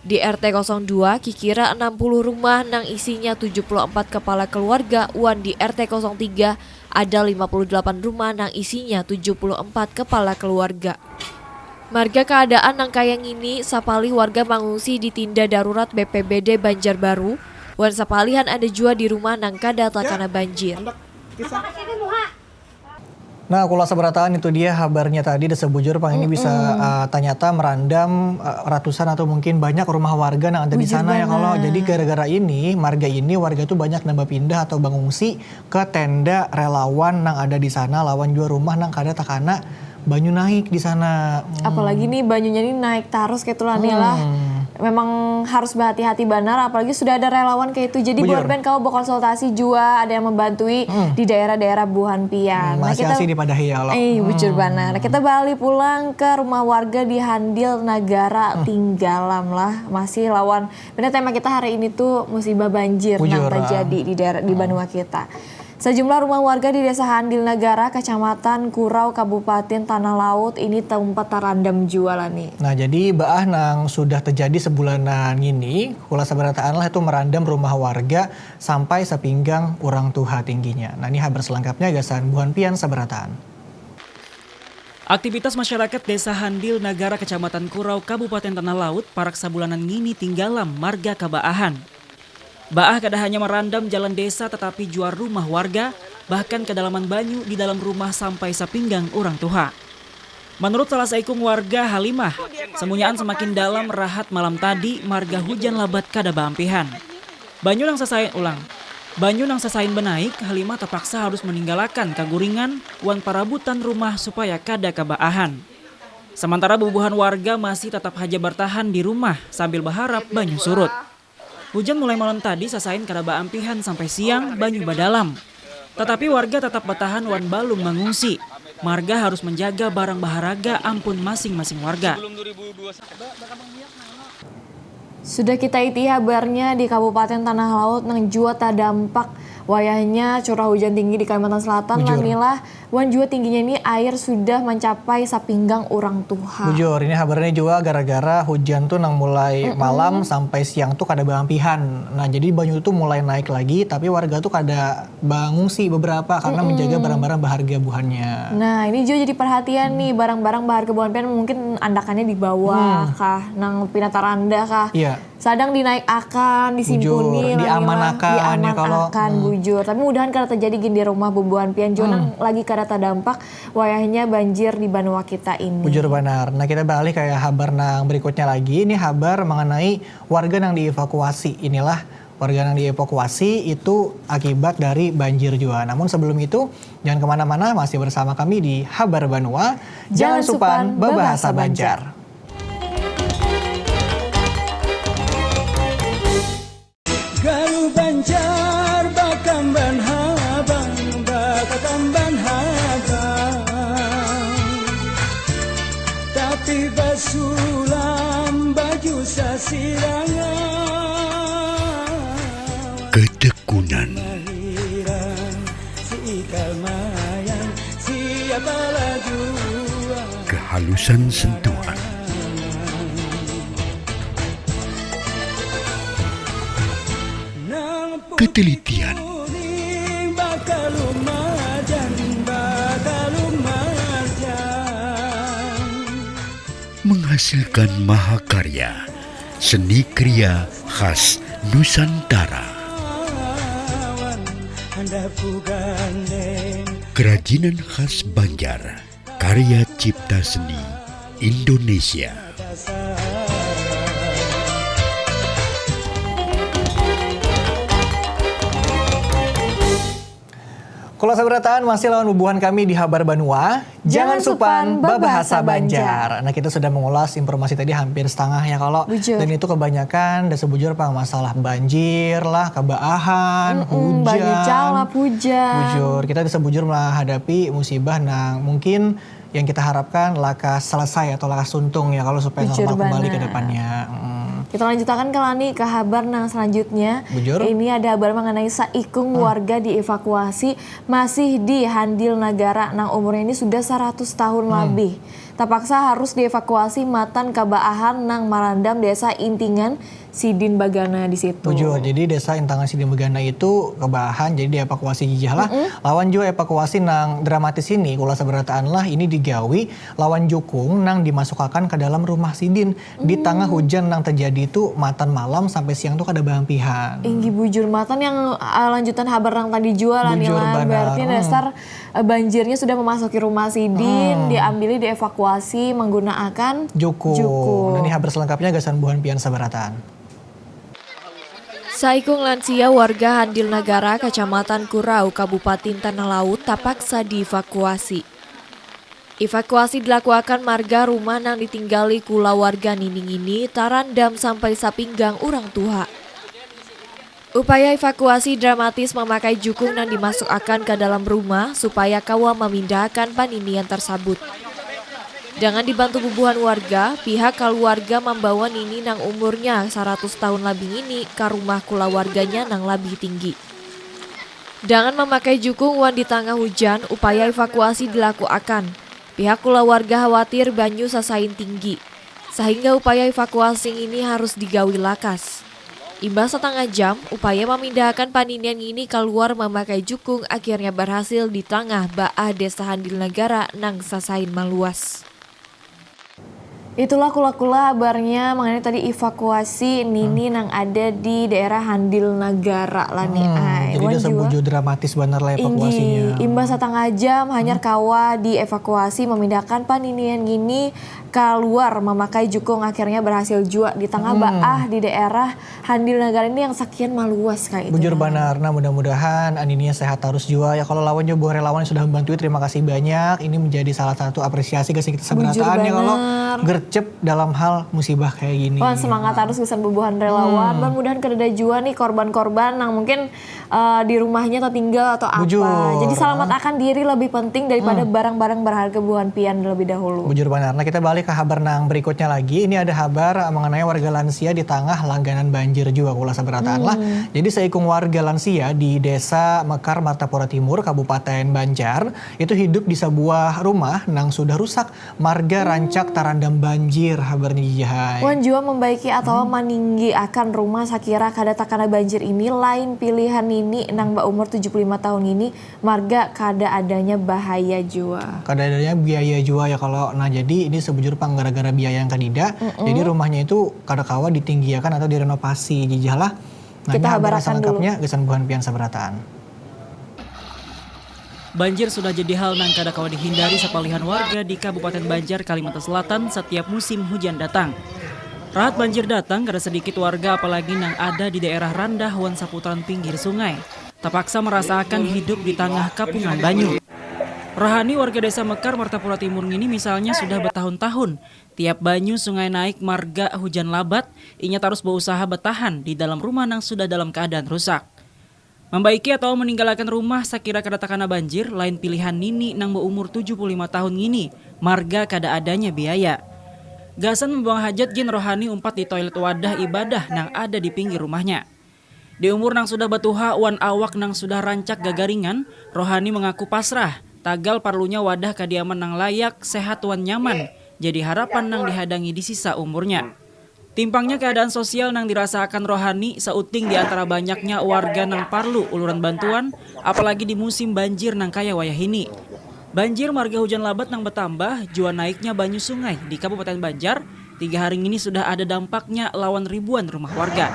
Di R T kosong dua kikira enam puluh rumah nang isinya tujuh puluh empat kapala kaluarga wan di R T kosong tiga ada lima puluh delapan rumah nang isinya tujuh puluh empat kapala kaluarga. Marga kaadaan nang kaya ngini, sapalih warga mangungsi di tinda darurat B P B D Banjarbaru, wan sapalihan ada jua di rumah nang kada takana banjir. Nah, kulah sabarataan itu dia habarnya tadi, dasar bujur pang ini bisa uh, tanyata merandam uh, ratusan atau mungkin banyak rumah warga nang ada di sana ya kalau. Jadi gara-gara ini, marga ini warga tuh banyak nang bapindah atau bangungsi ke tenda relawan nang ada di sana lawan jua rumah nang kada takana banyu naik di sana. Hmm. Apalagi nih banyunya nih naik tarus kayak tuh lah nih lah. Hmm. Memang harus berhati-hati banar, apalagi sudah ada relawan kayak itu. Jadi buat ben kau berkonsultasi juga, ada yang membantui hmm. di daerah-daerah buhan pian. Hmm, nah, kita, asli dipadahi ya Allah. Eh, hmm. Bujur banar. Kita balik pulang ke rumah warga di Handil Nagara hmm. Tinggalam lah. Masih lawan, benar tema kita hari ini tuh musibah banjir yang terjadi ah. di daerah di hmm. Banua kita. Sejumlah rumah warga di Desa Handil Negara, Kecamatan Kurau, Kabupaten Tanah Laut ini tempat terendam jua lah nih. Nah, jadi baah nang sudah terjadi sebulanan ini, kula sabarataan lah itu merandam rumah warga sampai sepinggang orang tuha tingginya. Nah, ini habar selengkapnya gasan buhan pian sabarataan. Aktivitas masyarakat Desa Handil Nagara Kecamatan Kurau Kabupaten Tanah Laut parak sabulanan ngini tinggalam marga kabaahan. Baah kada hanya merandam jalan desa tetapi jua rumah warga, bahkan kedalaman banyu di dalam rumah sampai sapinggang urang tuha. Menurut salah saikung warga Halimah, semunyaan semakin dalam rahat malam tadi marga hujan labat kada baampihan. Banyu nang sasain ulang, banyu nang sasain benaik, Halimah terpaksa harus meninggalakan kaguringan wan parabutan rumah supaya kada kabaahan. Sementara bubuhan warga masih tetap haja bertahan di rumah sambil berharap banyu surut. Hujan mulai malam tadi sasain kada baampihan sampai siang banyu badalam. Tatapi warga tatap batahan wan balum mangungsi. Marga harus menjaga barang baharaga ampun masing-masing warga. Sudah kita iti habarnya di Kabupaten Tanah Laut nang jua tadampak Wayahnya curah hujan tinggi di Kalimantan Selatan lah ni lah. Wan jua tingginya ni air sudah mancapai sapinggang urang tuha. Bujur, ini habarnya jua gara-gara hujan tu nang mulai malam sampai siang tu kada baampihan. Nah, jadi banyu tu mulai naik lagi, tapi warga tu kada bangungsi beberapa karena menjaga barang-barang baharga buhannya. Nah, ini jua jadi perhatian nih, barang-barang baharga buhan pian mungkin andakannya di bawah kah, nang pina taranda kah. Iya. Sadang dinaik akan, disimpuni, diamanakan, ya, kalau, diamanakan, bujur. Tapi mudahan kada terjadi gin di rumah bubuhan pian jua nang lagi kada terdampak wayahnya banjir di banua kita ini. Bujur banar. Nah, kita beralih ke habar nang berikutnya lagi. Ini habar mengenai warga nang dievakuasi. Inilah warga nang dievakuasi itu akibat dari banjir jua. Namun sebelum itu, jangan kemana-mana, masih bersama kami di Habar Banua. Jangan supan babahasa Banjar. Galuh Banjar bakamban habang, bakakamban habang. Tapi basulam baju sasirangan. Ketekunan. Mahiran si ikal mayang, siapa laju. Kehalusan sentuhan. Ketelitian. Menghasilkan mahakarya seni kriya khas Nusantara. Kerajinan khas Banjar. Karya cipta seni Indonesia. Kula sabarataan masih lawan bubuhan kami di Habar Banua. Jangan supan babahasa Banjar. Nah, kita sudah mengulas informasi tadi hampir setengah ya kalau. Dan itu kebanyakan dasar bujur pang masalah banjir lah, kebaahan, hujan. Banyu calap, hujan. Bujur, kita dasar bujur menghadapi musibah nang mungkin yang kita harapkan lakas selesai atau lakas tuntung ya kalau supaya normal kembali ke depannya. Kita lanjutakan ke Lani ke habar nang selanjutnya. Bujur. Ini ada habar mengenai saikung warga dievakuasi masih di Handil Nagara nang umurnya ini sudah seratus tahun lebih. Terpaksa harus dievakuasi matan kabaahan nang marandam desa Intingan Sidin Bagana di situ. Bujur, jadi desa Intangan Sidin Bagana itu kebahan, jadi dievakuasi jijah lah. Lawan jua evakuasi nang dramatis ini, kula sabarataan lah, ini digawi lawan jukung nang dimasukakan ke dalam rumah sidin di tangah hujan nang terjadi tu matan malam sampai siang tu kada baampihan. Inggih bujur, matan yang, ah, lanjutan habar nang tadi jua lah. Bujur banar. Berarti dasar eh, banjirnya sudah memasuki rumah sidin, diambili dievakuasi menggunaakan jukung. Jukung. Nah, ini habar selengkapnya gasan buhan pian sabarataan. Saikung lansia warga Handil Nagara, Kacamatan Kurau, Kabupatin Tanah Laut, tapaksa dievakuasi. Evakuasi dilakuakan marga rumah nang ditinggali kula warga nini ngini tarandam sampai sapinggang urang tuha. Upaya evakuasi dramatis mamakai jukung nang dimasukakan ka dalam rumah supaya kawa mamindahakan paninian tarsabut. Dangan dibantu bubuhan warga, pihak kaluarga mambawa nini nang umurnya saratus tahun labih ngini ka rumah kulawarganya nang labih tinggi. Dangan mamakai jukung wan di tangah hujan, upaya evakuasi dilakuakan. Pihak kulawarga khawatir banyu sasain tinggi, sahingga upaya evakuasi ngini harus digawi lakas. Imbah satangah jam, upaya mamindahakan paninian ngini kaluar mamakai jukung akhirnya barhasil di tangah baah Desa Handil Nagara nang sasain maluas. Itulah kula-kula habarnya mengenai tadi evakuasi nini nang ada di daerah Handil Nagara lah ni ai. Jadi wan jua bujur dramatis banar lah evakuasinya. Inggih, imbah satangah jam hanyar kawa dievakuasi, memindahkan paninian ngini kaluar mamakai jukung, akhirnya berhasil jua di tangah baah di daerah Handil Nagara ini yang sakian maluas kaya itu. Bujur banar. Nah, mudah-mudahan anininya sehat terus jua ya. Kalau lawan jua buah relawan yang sudah membantu, terima kasih banyak. Ini menjadi salah satu apresiasi gasan kita sabarataan ya kalau. Ger cep dalam hal musibah kayak gini. Wah, semangat harus gasan bubuhan relawan. Hmm. Mudah-mudahan kadada jua nih korban-korban nang mungkin uh, di rumahnya tertinggal atau apa. Bujur. Jadi selamat akan diri lebih penting daripada hmm. barang-barang berharga buhan pian lebih dahulu. Bujur benar. Nah, kita balik ke habar nang berikutnya lagi. Ini ada habar mengenai warga lansia di tengah langganan banjir juga kula sabarataan hmm. lah. Jadi seikung warga lansia di Desa Mekar Martapura Timur, Kabupaten Banjar, itu hidup di sebuah rumah nang sudah rusak marga rancak tarandam banjir habarnya jijahai. Wan jua membaiki atau hmm. maninggi akan rumah sakira kada takana banjir ini lain pilihan nini nang baumur tujuh puluh lima tahun ini marga kada adanya bahaya jua. Kada adanya biaya jua ya kalau nah jadi ini sebujur pang gara-gara biaya yang kadida mm -mm. jadi rumahnya itu kada kawa ditinggiakan atau direnovasi jijah lah. Nah, kita habarakan dulu. Gasan buhan pian sabarataan. Banjir sudah jadi hal nang kada kawa dihindari sapalihan warga di Kabupaten Banjar, Kalimantan Selatan setiap musim hujan datang. Rahat banjir datang, kada sedikit warga apalagi nang ada di daerah randah wan saputaran pinggir sungai, tapaksa merasakan hidup di tangah kapungan banyu. Rohani warga desa Mekar, Martapura Timur ngini misalnya sudah bertahun-tahun, tiap banyu sungai naik marga hujan labat, inya tarus berusaha bertahan di dalam rumah nang sudah dalam keadaan rusak. Mambaiki atawa maninggalakan rumah sakira kada takana banjir lain pilihan nini nang baumur tujuh puluh lima tahun ngini marga kada adanya biaya. Gasan mambuang hajat gin Rohani umpat di toilet wadah ibadah nang ada di pinggir rumahnya. Di umur nang sudah batuha wan awak nang sudah rancak gagaringan, Rohani mangaku pasrah, tagal parlunya wadah kadiaman nang layak, sehat wan nyaman, jadi harapan nang dihadangi di sisa umurnya. Timpangnya keadaan sosial nang dirasaakan Rohani sauting di antara banyaknya warga nang parlu uluran bantuan, apalagi di musim banjir nang kaya wayahini. Banjir marga hujan labat nang batambah, jua naiknya banyu sungai di Kabupaten Banjar, tiga hari ngini sudah ada dampaknya lawan ribuan rumah warga.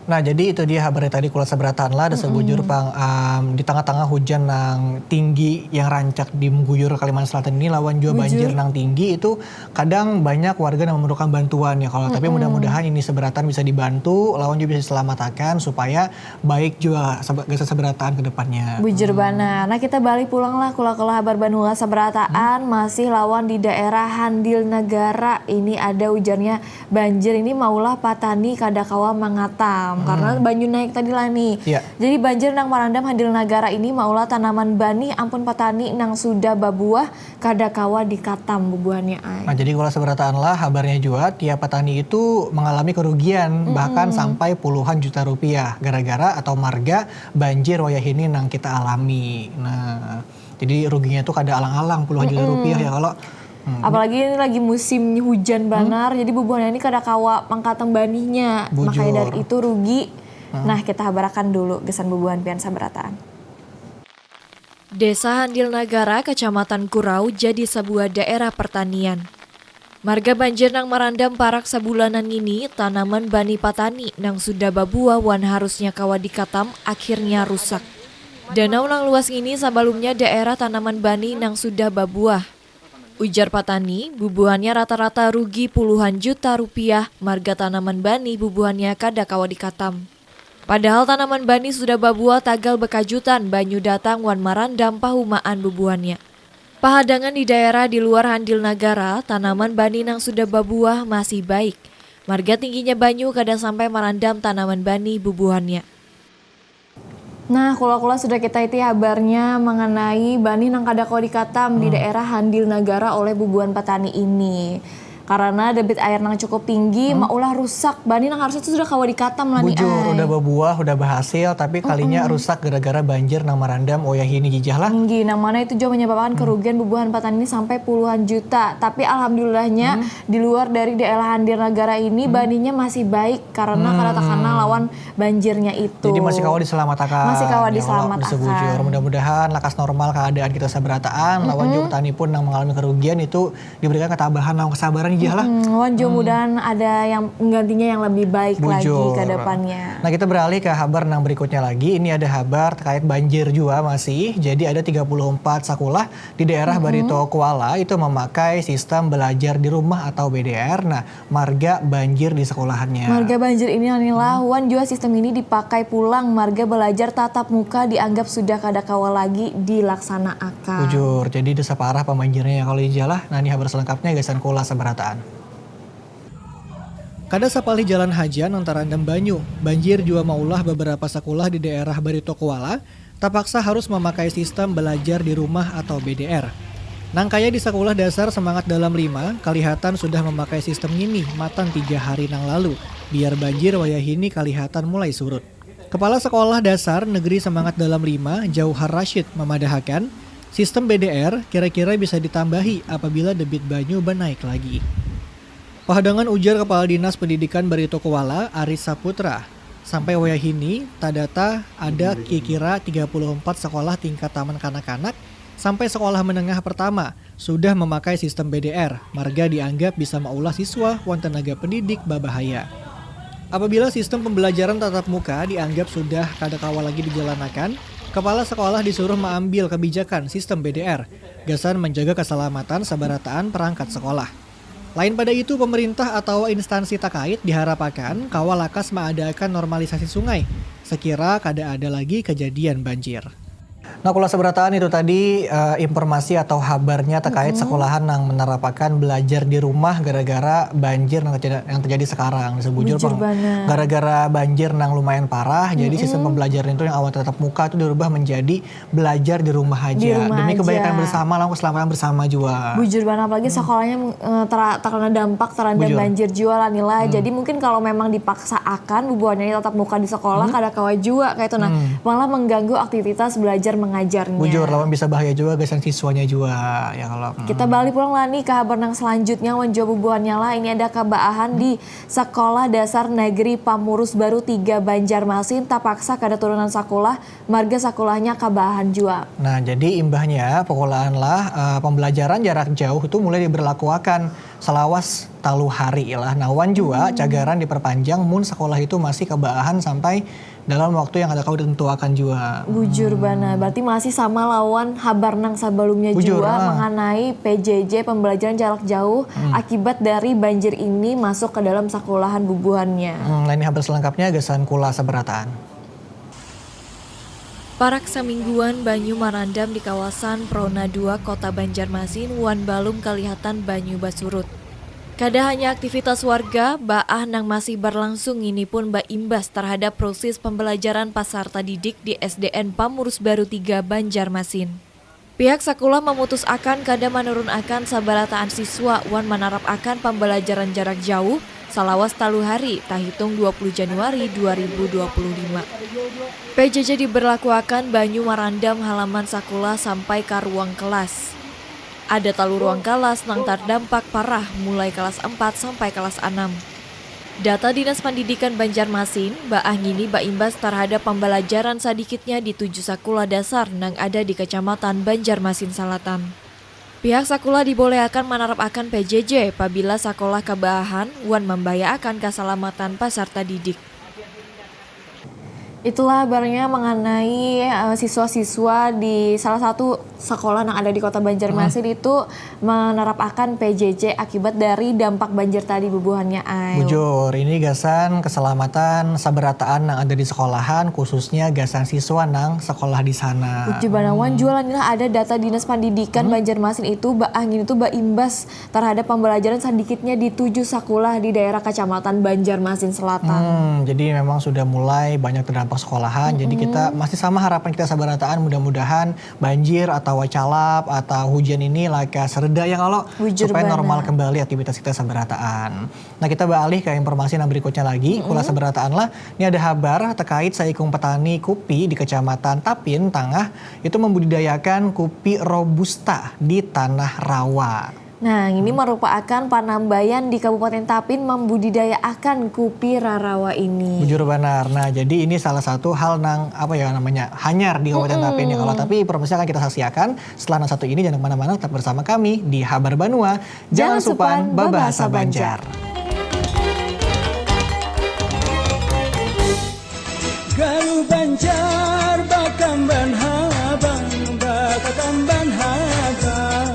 Nah, jadi itu dia habarnya tadi kula sabarataan lah, ada sabujur pang um, di tengah-tengah hujan nang tinggi yang rancak di mengguyur Kalimantan Selatan ini lawan jua banjir nang tinggi itu kadang banyak warga nang memerlukan bantuan ya kalau tapi mudah-mudahan ini sabarataan bisa dibantu lawan juga bisa diselamatkan supaya baik juga gasan sabarataan ke depannya. Bujur banar. Nah, kita balik pulang lah kula-kula habar banula sabarataan masih lawan di daerah Handil Negara ini ada ujarnya banjir ini maulah patani kada kawa mangatam karena banyu naik tadi lah nih. Iya. Jadi banjir nang marandam Handil Nagara ini maulah tanaman banih ampun patani nang sudah babuah kada kawa dikatam bubuhannya ai. Nah, jadi kalau seberataan lah habarnya jua tiap patani itu mengalami kerugian bahkan sampai puluhan juta rupiah gara-gara atau marga banjir wayahini nang kita alami. Nah, jadi ruginya itu kada alang-alang puluhan juta rupiah ya kalau Hmm. Apalagi ini lagi musim hujan banar, hmm. Jadi bubuhannya ini kada kawa mangkatam banihnya. Bujur. Makanya dari itu rugi. Hmm. Nah, kita habarakan dulu gesan bubuhan pian sabarataan. Desa Handil Nagara, Kecamatan Kurau, jadi sebuah daerah pertanian. Marga banjir nang merandam parak sebulanan ini, tanaman bani patani nang sudah babuah wan harusnya kawa dikatam akhirnya rusak. Danau nang luas ini sabalumnya daerah tanaman bani nang sudah babuah. Ujar patani, bubuhannya rata-rata rugi puluhan juta rupiah marga tanaman bani bubuhannya kada kawa dikatam. Padahal tanaman bani sudah babuah tagal bekajutan banyu datang wan marandam pahumaan bubuhannya. Pahadangan di daerah di luar Handil Nagara, tanaman bani nang sudah babuah masih baik. Marga tingginya banyu kada sampai marandam tanaman bani bubuhannya. Nah, kula-kula sudah kita iti habarnya mengenai banih nang kada kawa dikatam hmm. di daerah Handil Nagara oleh bubuhan petani ini. Karena debit air nang cukup tinggi, hmm. maulah rusak. Banih nang harusnya itu sudah kawa dikatam lah nih. Bujur, udah berbuah, udah berhasil, tapi kalinya mm -mm. rusak gara-gara banjir nang merandam oyah ini jijah lah. Nggih, nang mana itu juga menyebabkan hmm. kerugian bubuhan petani ini sampai puluhan juta. Tapi alhamdulillahnya hmm. di luar dari daerah Handil Nagara ini hmm. banihnya masih baik karena hmm. kada terkena lawan banjirnya itu. Jadi masih kawa diselamatakan. Masih kawa ya, diselamatakan. Bisa bujur. Mudah-mudahan lakas normal keadaan kita seberataan. Mm -hmm. Lawan juga petani pun yang mengalami kerugian itu diberikan ketabahan lawan kesabaran Iya lah. Hmm, wan jua mudahan ada yang menggantinya yang lebih baik lagi Bujur. Ke depannya. Nah, kita beralih ke habar nang berikutnya lagi. Ini ada habar terkait banjir jua masih. Jadi ada tiga puluh empat sakulah di daerah Barito Kuala itu memakai sistem belajar di rumah atau B D R. Nah, marga banjir di sekolahannya. Marga banjir ini anilah wan jua sistem ini dipakai pulang marga belajar tatap muka dianggap sudah kada kawa lagi dilaksanaakan. Bujur, jadi desa parah pamanjirnya ya kalau ijalah. Nah, ini habar selengkapnya gasan kulas sabarataan. Kada sapalih jalan haja nang tarandam banyu, banjir jua maulah beberapa sakulah di daerah Barito Kuala tapaksa harus mamakai sistem belajar di rumah atau B D R. Nang kaya di sakulah dasar Semangat Dalam lima, kalihatan sudah mamakai sistem ngini matan tiga hari nang lalu, biar banjir wayahini kalihatan mulai surut. Kepala Sekolah Dasar Negeri Semangat Dalam lima, Jauhar Rashid, mamadahakan, sistem B D R kira-kira bisa ditambahi apabila debit banyu banaik lagi. Pahadangan ujar Kepala Dinas Pendidikan Barito Kuala, Aris Saputra, sampai wayahini tadata ada kira-kira tiga puluh empat sekolah tingkat taman kanak-kanak sampai sekolah menengah pertama sudah memakai sistem B D R, marga dianggap bisa maulah siswa wan tenaga pendidik babahaya. Apabila sistem pembelajaran tatap muka dianggap sudah kada kawa lagi dijalanakan, kepala sekolah disuruh maambil kebijakan sistem B D R, gasan menjaga keselamatan sabarataan perangkat sekolah. Lain pada itu, pemerintah atawa instansi takait diharapakan kawa lakas maadaakan normalisasi sungai, sekira kada ada lagi kejadian banjir. Nah, kulas sabarataan itu tadi eh, informasi atau habarnya terkait sekolahan nang menerapakan belajar di rumah gara-gara banjir nang terjadi, yang terjadi sekarang. Sebujur Bujur pang, banar. gara-gara banjir nang lumayan parah, jadi sistem pembelajaran itu yang awal tatap muka itu dirubah menjadi belajar di rumah aja Di rumah demi kebaikan aja. Bersama lawan keselamatan bersama juga. Bujur banar, apalagi sekolahnya eh, tera- terkena dampak terendam Bujur. Banjir jua lah Nila. Jadi mungkin kalau memang dipaksaakan bubuhannya tatap muka di sekolah kada kawa jua kayak itu nah, malah mengganggu aktivitas belajar mengajarnya. Bujur, lawan bisa bahaya juga gasan siswanya juga ya kalau. Hmm. Kita balik pulang lah nih ke habar nang selanjutnya wan jua bubuhannya lah. Ini ada kabaahan di Sekolah Dasar Negeri Pamurus Baru tiga Banjarmasin tapaksa kada turunan sakulah, marga sakulahnya kabaahan jua. Nah, jadi imbahnya pekulaan lah eh, pembelajaran jarak jauh itu mulai diberlakuakan selawas talu hari lah. Nah, wan jua cagaran diperpanjang mun sekolah itu masih kabaahan sampai dalam waktu yang kada kawa ditentuakan jua. Bujur banar, berarti masih sama lawan habar nang sebelumnya Bujur, jua ah. Mengenai P J J pembelajaran jarak jauh akibat dari banjir ini masuk ke dalam sekolahan bubuhannya. Hmm, lain habar selengkapnya gasan kulas sabarataan. Parak samingguan banyu marandam di kawasan Prona dua Kota Banjarmasin wan balum kalihatan banyu basurut. Kada hanya aktivitas warga, baah nang masih berlangsung ini pun baimbas terhadap proses pembelajaran pasarta didik di S D N Pamurus Baru tiga Banjarmasin. Pihak sakulah mamutusakan kada manurunakan sabarataan siswa wan manarapakan pambalajaran jarak jauh salawas talu hari tahitung dua puluh Januari dua ribu dua puluh lima. P J J diberlakuakan banyu marandam halaman sakulah sampai ka ruang kelas. Ada talu ruang kalas nang tardampak parah mulai kelas empat sampai kelas anam. Data Dinas Pandidikan Banjarmasin, baah ngini baimbas tarhadap pambalajaran sadikitnya di tujuh sakulah dasar nang ada di Kacamatan Banjarmasin Salatan. Pihak sakulah dibolehakan manarapakan P J J pabila sakolah kabaahan wan mambayaakan kasalamatan pasarta didik. Itulah habarnya mengenai eh, siswa-siswa di salah satu sekolah yang ada di Kota Banjarmasin itu menerapakan P J J akibat dari dampak banjir tadi bubuhannya ai. Bujur, ini gasan keselamatan sabarataan nang ada di sekolahan, khususnya gasan siswa nang sekolah di sana. Bujur banar, wan jua lah Nila ada data Dinas Pandidikan Banjarmasin itu baah ngini tuh baimbas terhadap pembelajaran sedikitnya di tujuh sakulah di daerah Kacamatan Banjarmasin Selatan. Hmm, jadi memang sudah mulai banyak terdampak sekolahan. Jadi kita masih sama harapan kita sabarataan, mudah-mudahan banjir atau calap atau hujan ini lakas reda ya kalau Bujur supaya banar. Normal kembali aktivitas kita sabarataan. Nah, kita beralih ke informasi yang berikutnya lagi. Kulas sabarataan lah. Ini ada habar terkait saikung petani kupi di Kecamatan Tapin Tangah itu membudidayakan kupi robusta di tanah rawa. Nah, ini merupakan panambayan di Kabupaten Tapin membudidayaakan kupi rarawa ini. Bujur banar. Nah, jadi ini salah satu hal nang apa ya namanya hanyar di Kabupaten Tapin ya kalau tapi informasi akan kita saksiakan setelah nang satu ini jangan kemana-mana tetap bersama kami di Habar Banua. Jangan supan babahasa Banjar. Galuh Banjar bakamban habang, bakakamban habang.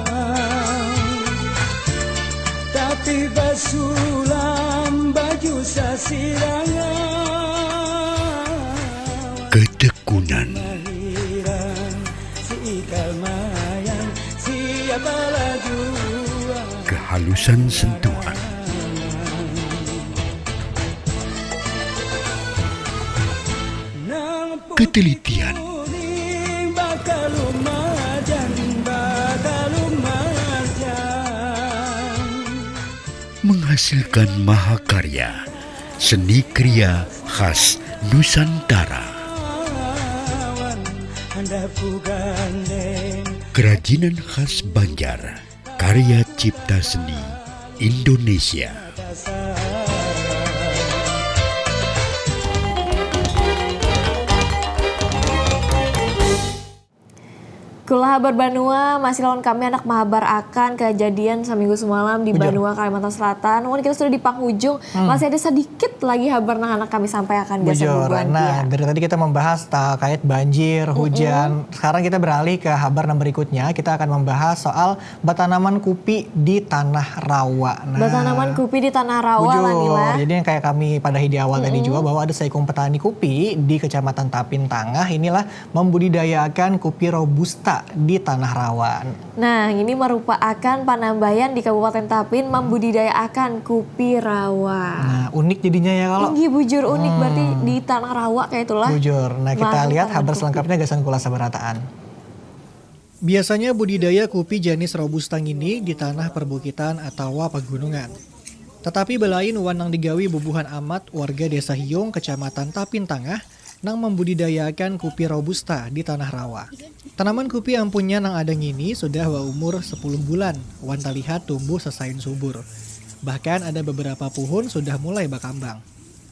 Tapi basulam baju sasirangan. Ketekunan. Mahiran, si ikal mayang, siapa lagi. Kehalusan sentuhan. Ketelitian. Menghasilkan mahakarya seni kria khas Nusantara. Kerajinan khas Banjar, karya cipta seni Indonesia. Kula habar banua masih lawan kami anak mahabar akan kejadian seminggu semalam di Bujur. Banua Kalimantan Selatan. Mungkin kita sudah di panghujung, hmm. Masih ada sedikit lagi habar nang anak kami sampai akan biasa Bujur. Nah, ya. Dari tadi kita membahas terkait banjir, hujan. Mm -hmm. Sekarang kita beralih ke habar yang berikutnya. Kita akan membahas soal batanaman kupi di tanah rawa. Nah, batanaman kupi di tanah rawa Bujur. Lah Nila. Jadi yang kayak kami padahi di awal mm -hmm. Tadi juga bahwa ada seikung petani kupi di Kecamatan Tapin Tangah inilah membudidayakan kupi robusta di tanah rawa. Nah, ini merupakan panambayan di Kabupaten Tapin membudidayakan kupi rawa. Nah, unik jadinya ya kalau. Tinggi bujur unik hmm. Berarti di tanah rawa kayak itulah. Bujur. Nah, kita lihat habar selengkapnya gasan kula sabarataan. Biasanya budidaya kupi jenis robusta ini di tanah perbukitan atau pegunungan. Tetapi belain wan nang digawi bubuhan amat warga desa Hiung, kecamatan Tapin Tangah, nang membudidayakan kupi robusta di tanah rawa. Tanaman kupi ampunnya nang ada ngini sudah baumur sepuluh bulan wan terlihat tumbuh sesain subur. Bahkan ada beberapa puhun sudah mulai bakambang.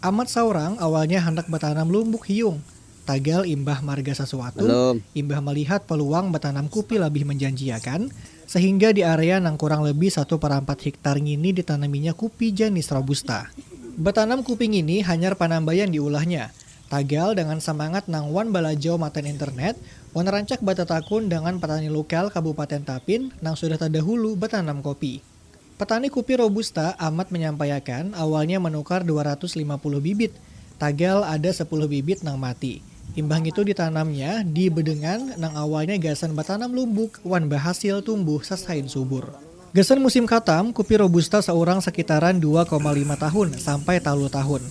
Amat saurang awalnya hendak batanam lumbuk hiung, tagal imbah marga sesuatu, Belum. Imbah melihat peluang batanam kupi lebih menjanjiakan, sehingga di area nang kurang lebih satu per empat hektar ngini ditanaminya kupi jenis robusta. Batanam kupi ngini hanyar panambayan diulahnya, tagal dengan semangat nang wan balajau matan internet, wan rancak batatakun dengan petani lokal Kabupaten Tapin nang sudah terdahulu batanam kopi. Petani kupi robusta Amat menyampaiakan awalnya menukar dua ratus lima puluh bibit, tagal ada sepuluh bibit nang mati. Imbah ngitu ditanamnya di bedengan nang awalnya gasan batanam lumbuk wan bahasil tumbuh sasain subur. Gasan musim katam, kupi robusta seurang sekitaran dua koma lima tahun sampai talu tahun.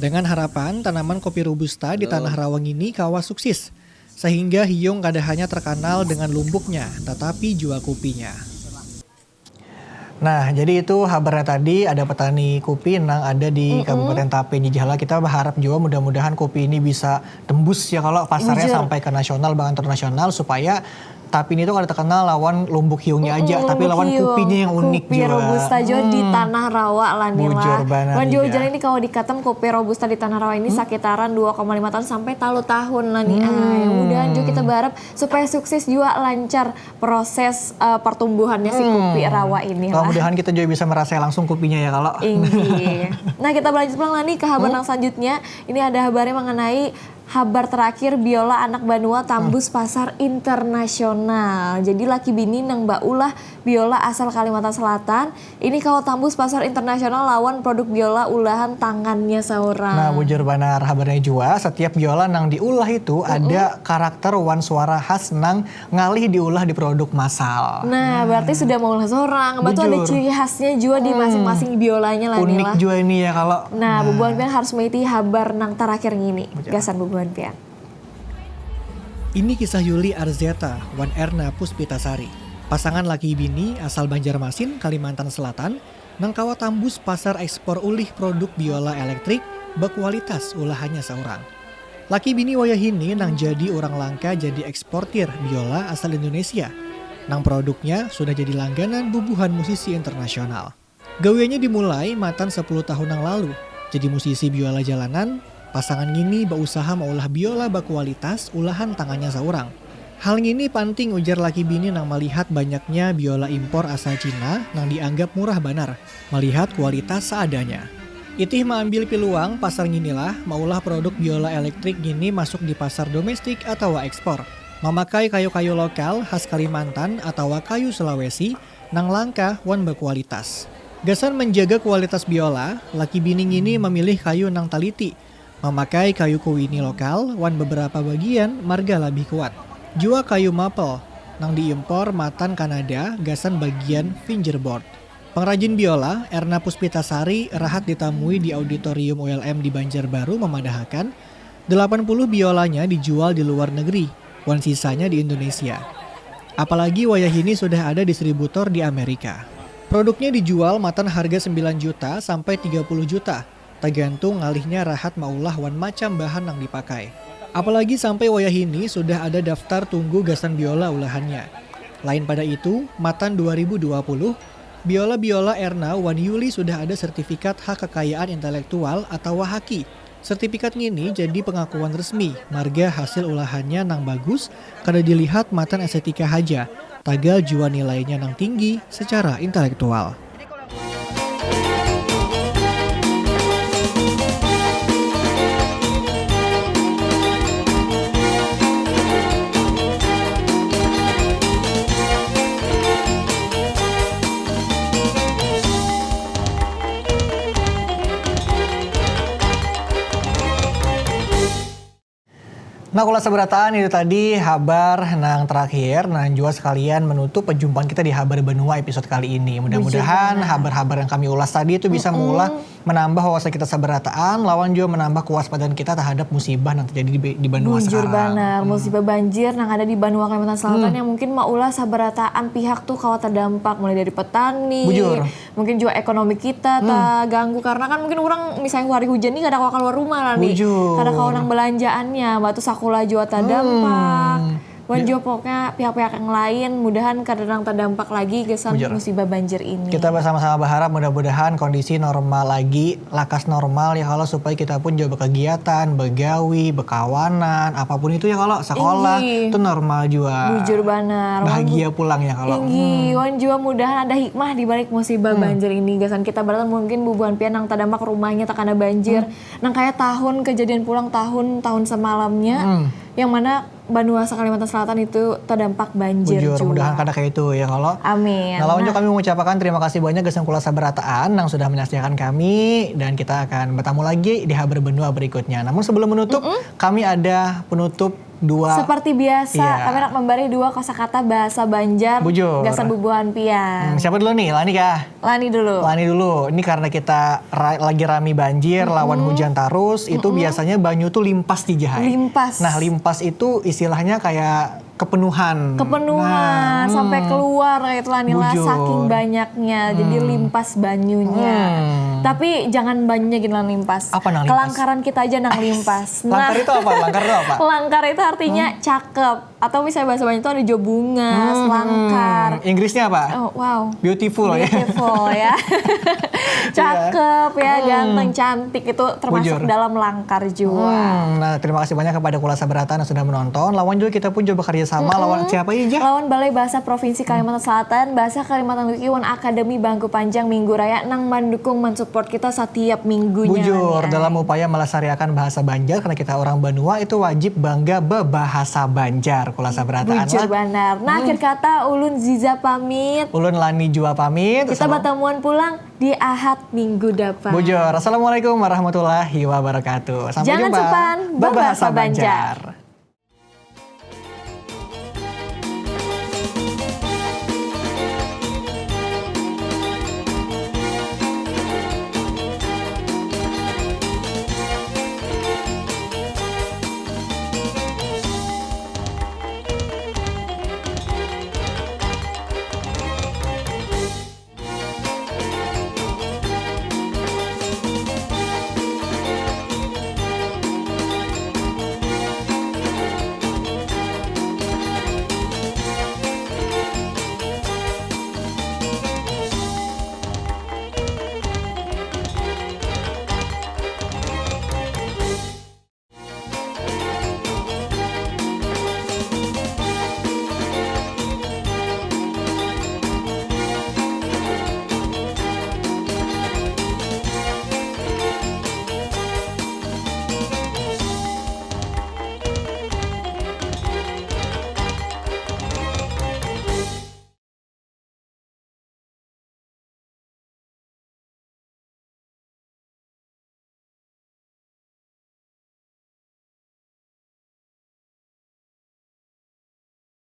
Dengan harapan tanaman kopi robusta di tanah rawa ngini kawa suksis, sehingga hiung kada hanya terkenal dengan lumbuknya, tetapi jua kupinya. Nah, jadi itu habarnya tadi ada petani kupi nang ada di mm -mm. Kabupaten Tapin. Jadi kita berharap juga mudah-mudahan kupi ini bisa tembus ya kalau pasarnya Bujur. Sampai ke nasional bahkan internasional supaya Tapin itu kada terkenal lawan lumbuk hiungnya aja, mm -mm, tapi lawan hiung. Kupinya yang unik kupi juga. Kupi robusta juga hmm. Di tanah rawa lah nih lah. Bujur banget. Wan juga ini kalau dikatem kupi robusta di tanah rawa ini hmm? Sekitaran dua koma lima tahun sampai talu tahun lah nih. Hmm. Ay, mudahan juga kita berharap supaya sukses juga lancar proses uh, pertumbuhannya si hmm. Kupi rawa ini lah. Mudah-mudahan kita juga bisa merasa langsung kupinya ya kalau. Inggih. Nah, kita berlanjut pulang nih ke habar hmm? Yang selanjutnya. Ini ada habarnya mengenai habar terakhir biola anak banua tambus hmm. Pasar internasional. Jadi laki bini nang baulah biola asal Kalimantan Selatan ini kawa tambus pasar internasional lawan produk biola ulahan tangannya seorang. Nah, bujur banar habarnya juga, setiap biola nang diulah itu mm -mm. Ada karakter wan suara khas nang ngalih diulah di produk massal. Nah, berarti sudah maulah seorang. Betul ada ciri khasnya juga di hmm. Masing-masing biolanya lah. Unik juga ini ya kalau. Nah, nah. Bubuhan pian harus mengikuti habar nang terakhir ini. Gasan bubuhan pian. Ini kisah Yuli Arzeta wan Erna Puspitasari. Pasangan laki bini asal Banjarmasin, Kalimantan Selatan, nang kawa tambus pasar ekspor ulih produk biola elektrik berkualitas ulahannya seorang. Laki bini wayahini nang jadi orang langka jadi eksportir biola asal Indonesia. nang produknya sudah jadi langganan bubuhan musisi internasional. Gawiannya dimulai matan sepuluh tahun nang lalu. Jadi musisi biola jalanan, pasangan ngini bausaha maulah biola bakualitas ulahan tangannya saurang. Hal ngini panting ujar laki bini nang malihat banyaknya biola impor asal Cina nang dianggap murah banar, malihat kualitas seadanya. Itih maambil piluang pasar nginilah maulah produk biola elektrik ngini masuk di pasar domestik atawa ekspor. Mamakai kayu-kayu lokal khas Kalimantan atawa kayu Sulawesi nang langka wan bakualitas. Gasan manjaga kualitas biola, laki bini ngini mamilih kayu nang taliti, mamakai kayu kuini lokal wan beberapa bagian marga labih kuat. Jua kayu maple nang diimpor matan Kanada gasan bagian fingerboard. Pengrajin biola, Erna Puspitasari, rahat ditamui di Auditorium U L M di Banjarbaru mamadahakan, delapan puluh biolanya dijual di luar negeri, wan sisanya di Indonesia. Apalagi wayahini sudah ada distributor di Amerika. Produknya dijual matan harga sembilan juta sampai tiga puluh juta, tagantung ngalihnya rahat maulah wan macam bahan nang dipakai. Apalagi sampai wayahini sudah ada daftar tunggu gasan biola ulahannya. Lain pada itu, matan dua ribu dua puluh, biola-biola Erna wan Yuli sudah ada sertifikat hak kekayaan intelektual atawa haki. Sertifikat ngini jadi pengakuan resmi marga hasil ulahannya nang bagus, kada dilihat matan estetika haja, tagal jua nilainya nang tinggi secara intelektual. Nah, kula sabarataan itu tadi habar nang terakhir, nang jua sekalian menutup perjumpaan kita di Habar Banua episode kali ini. Mudah-mudahan habar-habar yang kami ulas tadi itu bisa maulah menambah wawasan kita sabarataan, lawan jua menambah kewaspadaan kita terhadap musibah nang terjadi di, di banua sekarang. Bujur banar, musibah banjir nang ada di banua Kalimantan Selatan yang mungkin maulah sabarataan pihak tuh kawa terdampak, mulai dari petani, Bujur. mungkin jua ekonomi kita terganggu karena kan mungkin urang misalnya hari hujan nih kada kawa keluar rumah lah nih. Bujur. Kada kawa nang belanjaannya, mbak tuh sakulah jua terdampak. Wan jua pokoknya pihak-pihak yang lain, mudahan kada nang terdampak lagi gasan musibah banjir ini. Kita bersama-sama berharap mudah-mudahan kondisi normal lagi, lakas normal ya kalau supaya kita pun jua berkegiatan, begawi, berkawanan, apapun itu ya kalau sekolah Inggih. Itu normal jua. Bujur banar. Bahagia pulang ya kalau. Inggih, wan jua mudahan ada hikmah di balik musibah banjir ini. Gasan kita berarti mungkin bubuhan pian nang terdampak rumahnya terkena banjir. Nang kayak tahun kejadian pulang tahun tahun semalamnya, yang mana banua se Kalimantan Selatan itu terdampak banjir Bujur, jua. Mudahan kada kayak itu ya kalau. Amin. Nah, lawan juga kami mengucapkan terima kasih banyak gasan kula sabarataan yang sudah menyaksikan kami dan kita akan bertemu lagi di habar benua berikutnya. Namun sebelum menutup, kami ada penutup dua. Seperti biasa, Iya. Kami nak memberi dua kosakata bahasa Banjar Bujur. Gasan bubuhan pian. Hmm, siapa dulu nih? Lani kah? Lani dulu. Lani dulu. Ini karena kita ra- lagi rami banjir, lawan hujan terus, itu biasanya banyu tuh limpas di jahai. Limpas. Nah, limpas itu istilahnya kayak kepenuhan. Kepenuhan Nah, sampai keluar kayak itu lah nila Bujur. Saking banyaknya, jadi limpas banyunya. Tapi jangan banyunya gini lah limpas. Apa nang limpas? Kelangkaran kita aja nang limpas. Langkar itu apa? Langkar itu apa? Langkar itu artinya cakep. Atau misalnya bahasa Banjar itu ada jua bungas, langkar. Hmm, Inggrisnya apa? Oh, wow. Beautiful ya. Beautiful ya. Cakep ya, ganteng, cantik itu termasuk Bujur. Dalam langkar jua. Hmm, nah, terima kasih banyak kepada kula sabarataan yang sudah menonton. Lawan juga kita pun juga bekerja sama lawan siapa aja? Lawan Balai Bahasa Provinsi Kalimantan Selatan, Bahasa Kalimantan Wiki wan Akademi Bangku Panjang Minggu Raya nang mendukung mensupport kita setiap minggunya. Bujur, Wan, ya. Dalam upaya melestarikan bahasa Banjar karena kita orang banua itu wajib bangga bebahasa Banjar kula sabarataan Bujur lah. Banar. Nah, akhir kata ulun Ziza pamit. Ulun Lani jua pamit. Kita bertemuan pulang di Ahad minggu depan. Bujur. Assalamualaikum warahmatullahi wabarakatuh. Sampai Jangan jumpa. Supan, Bebahasa Bebahasa Banjar. Banjar.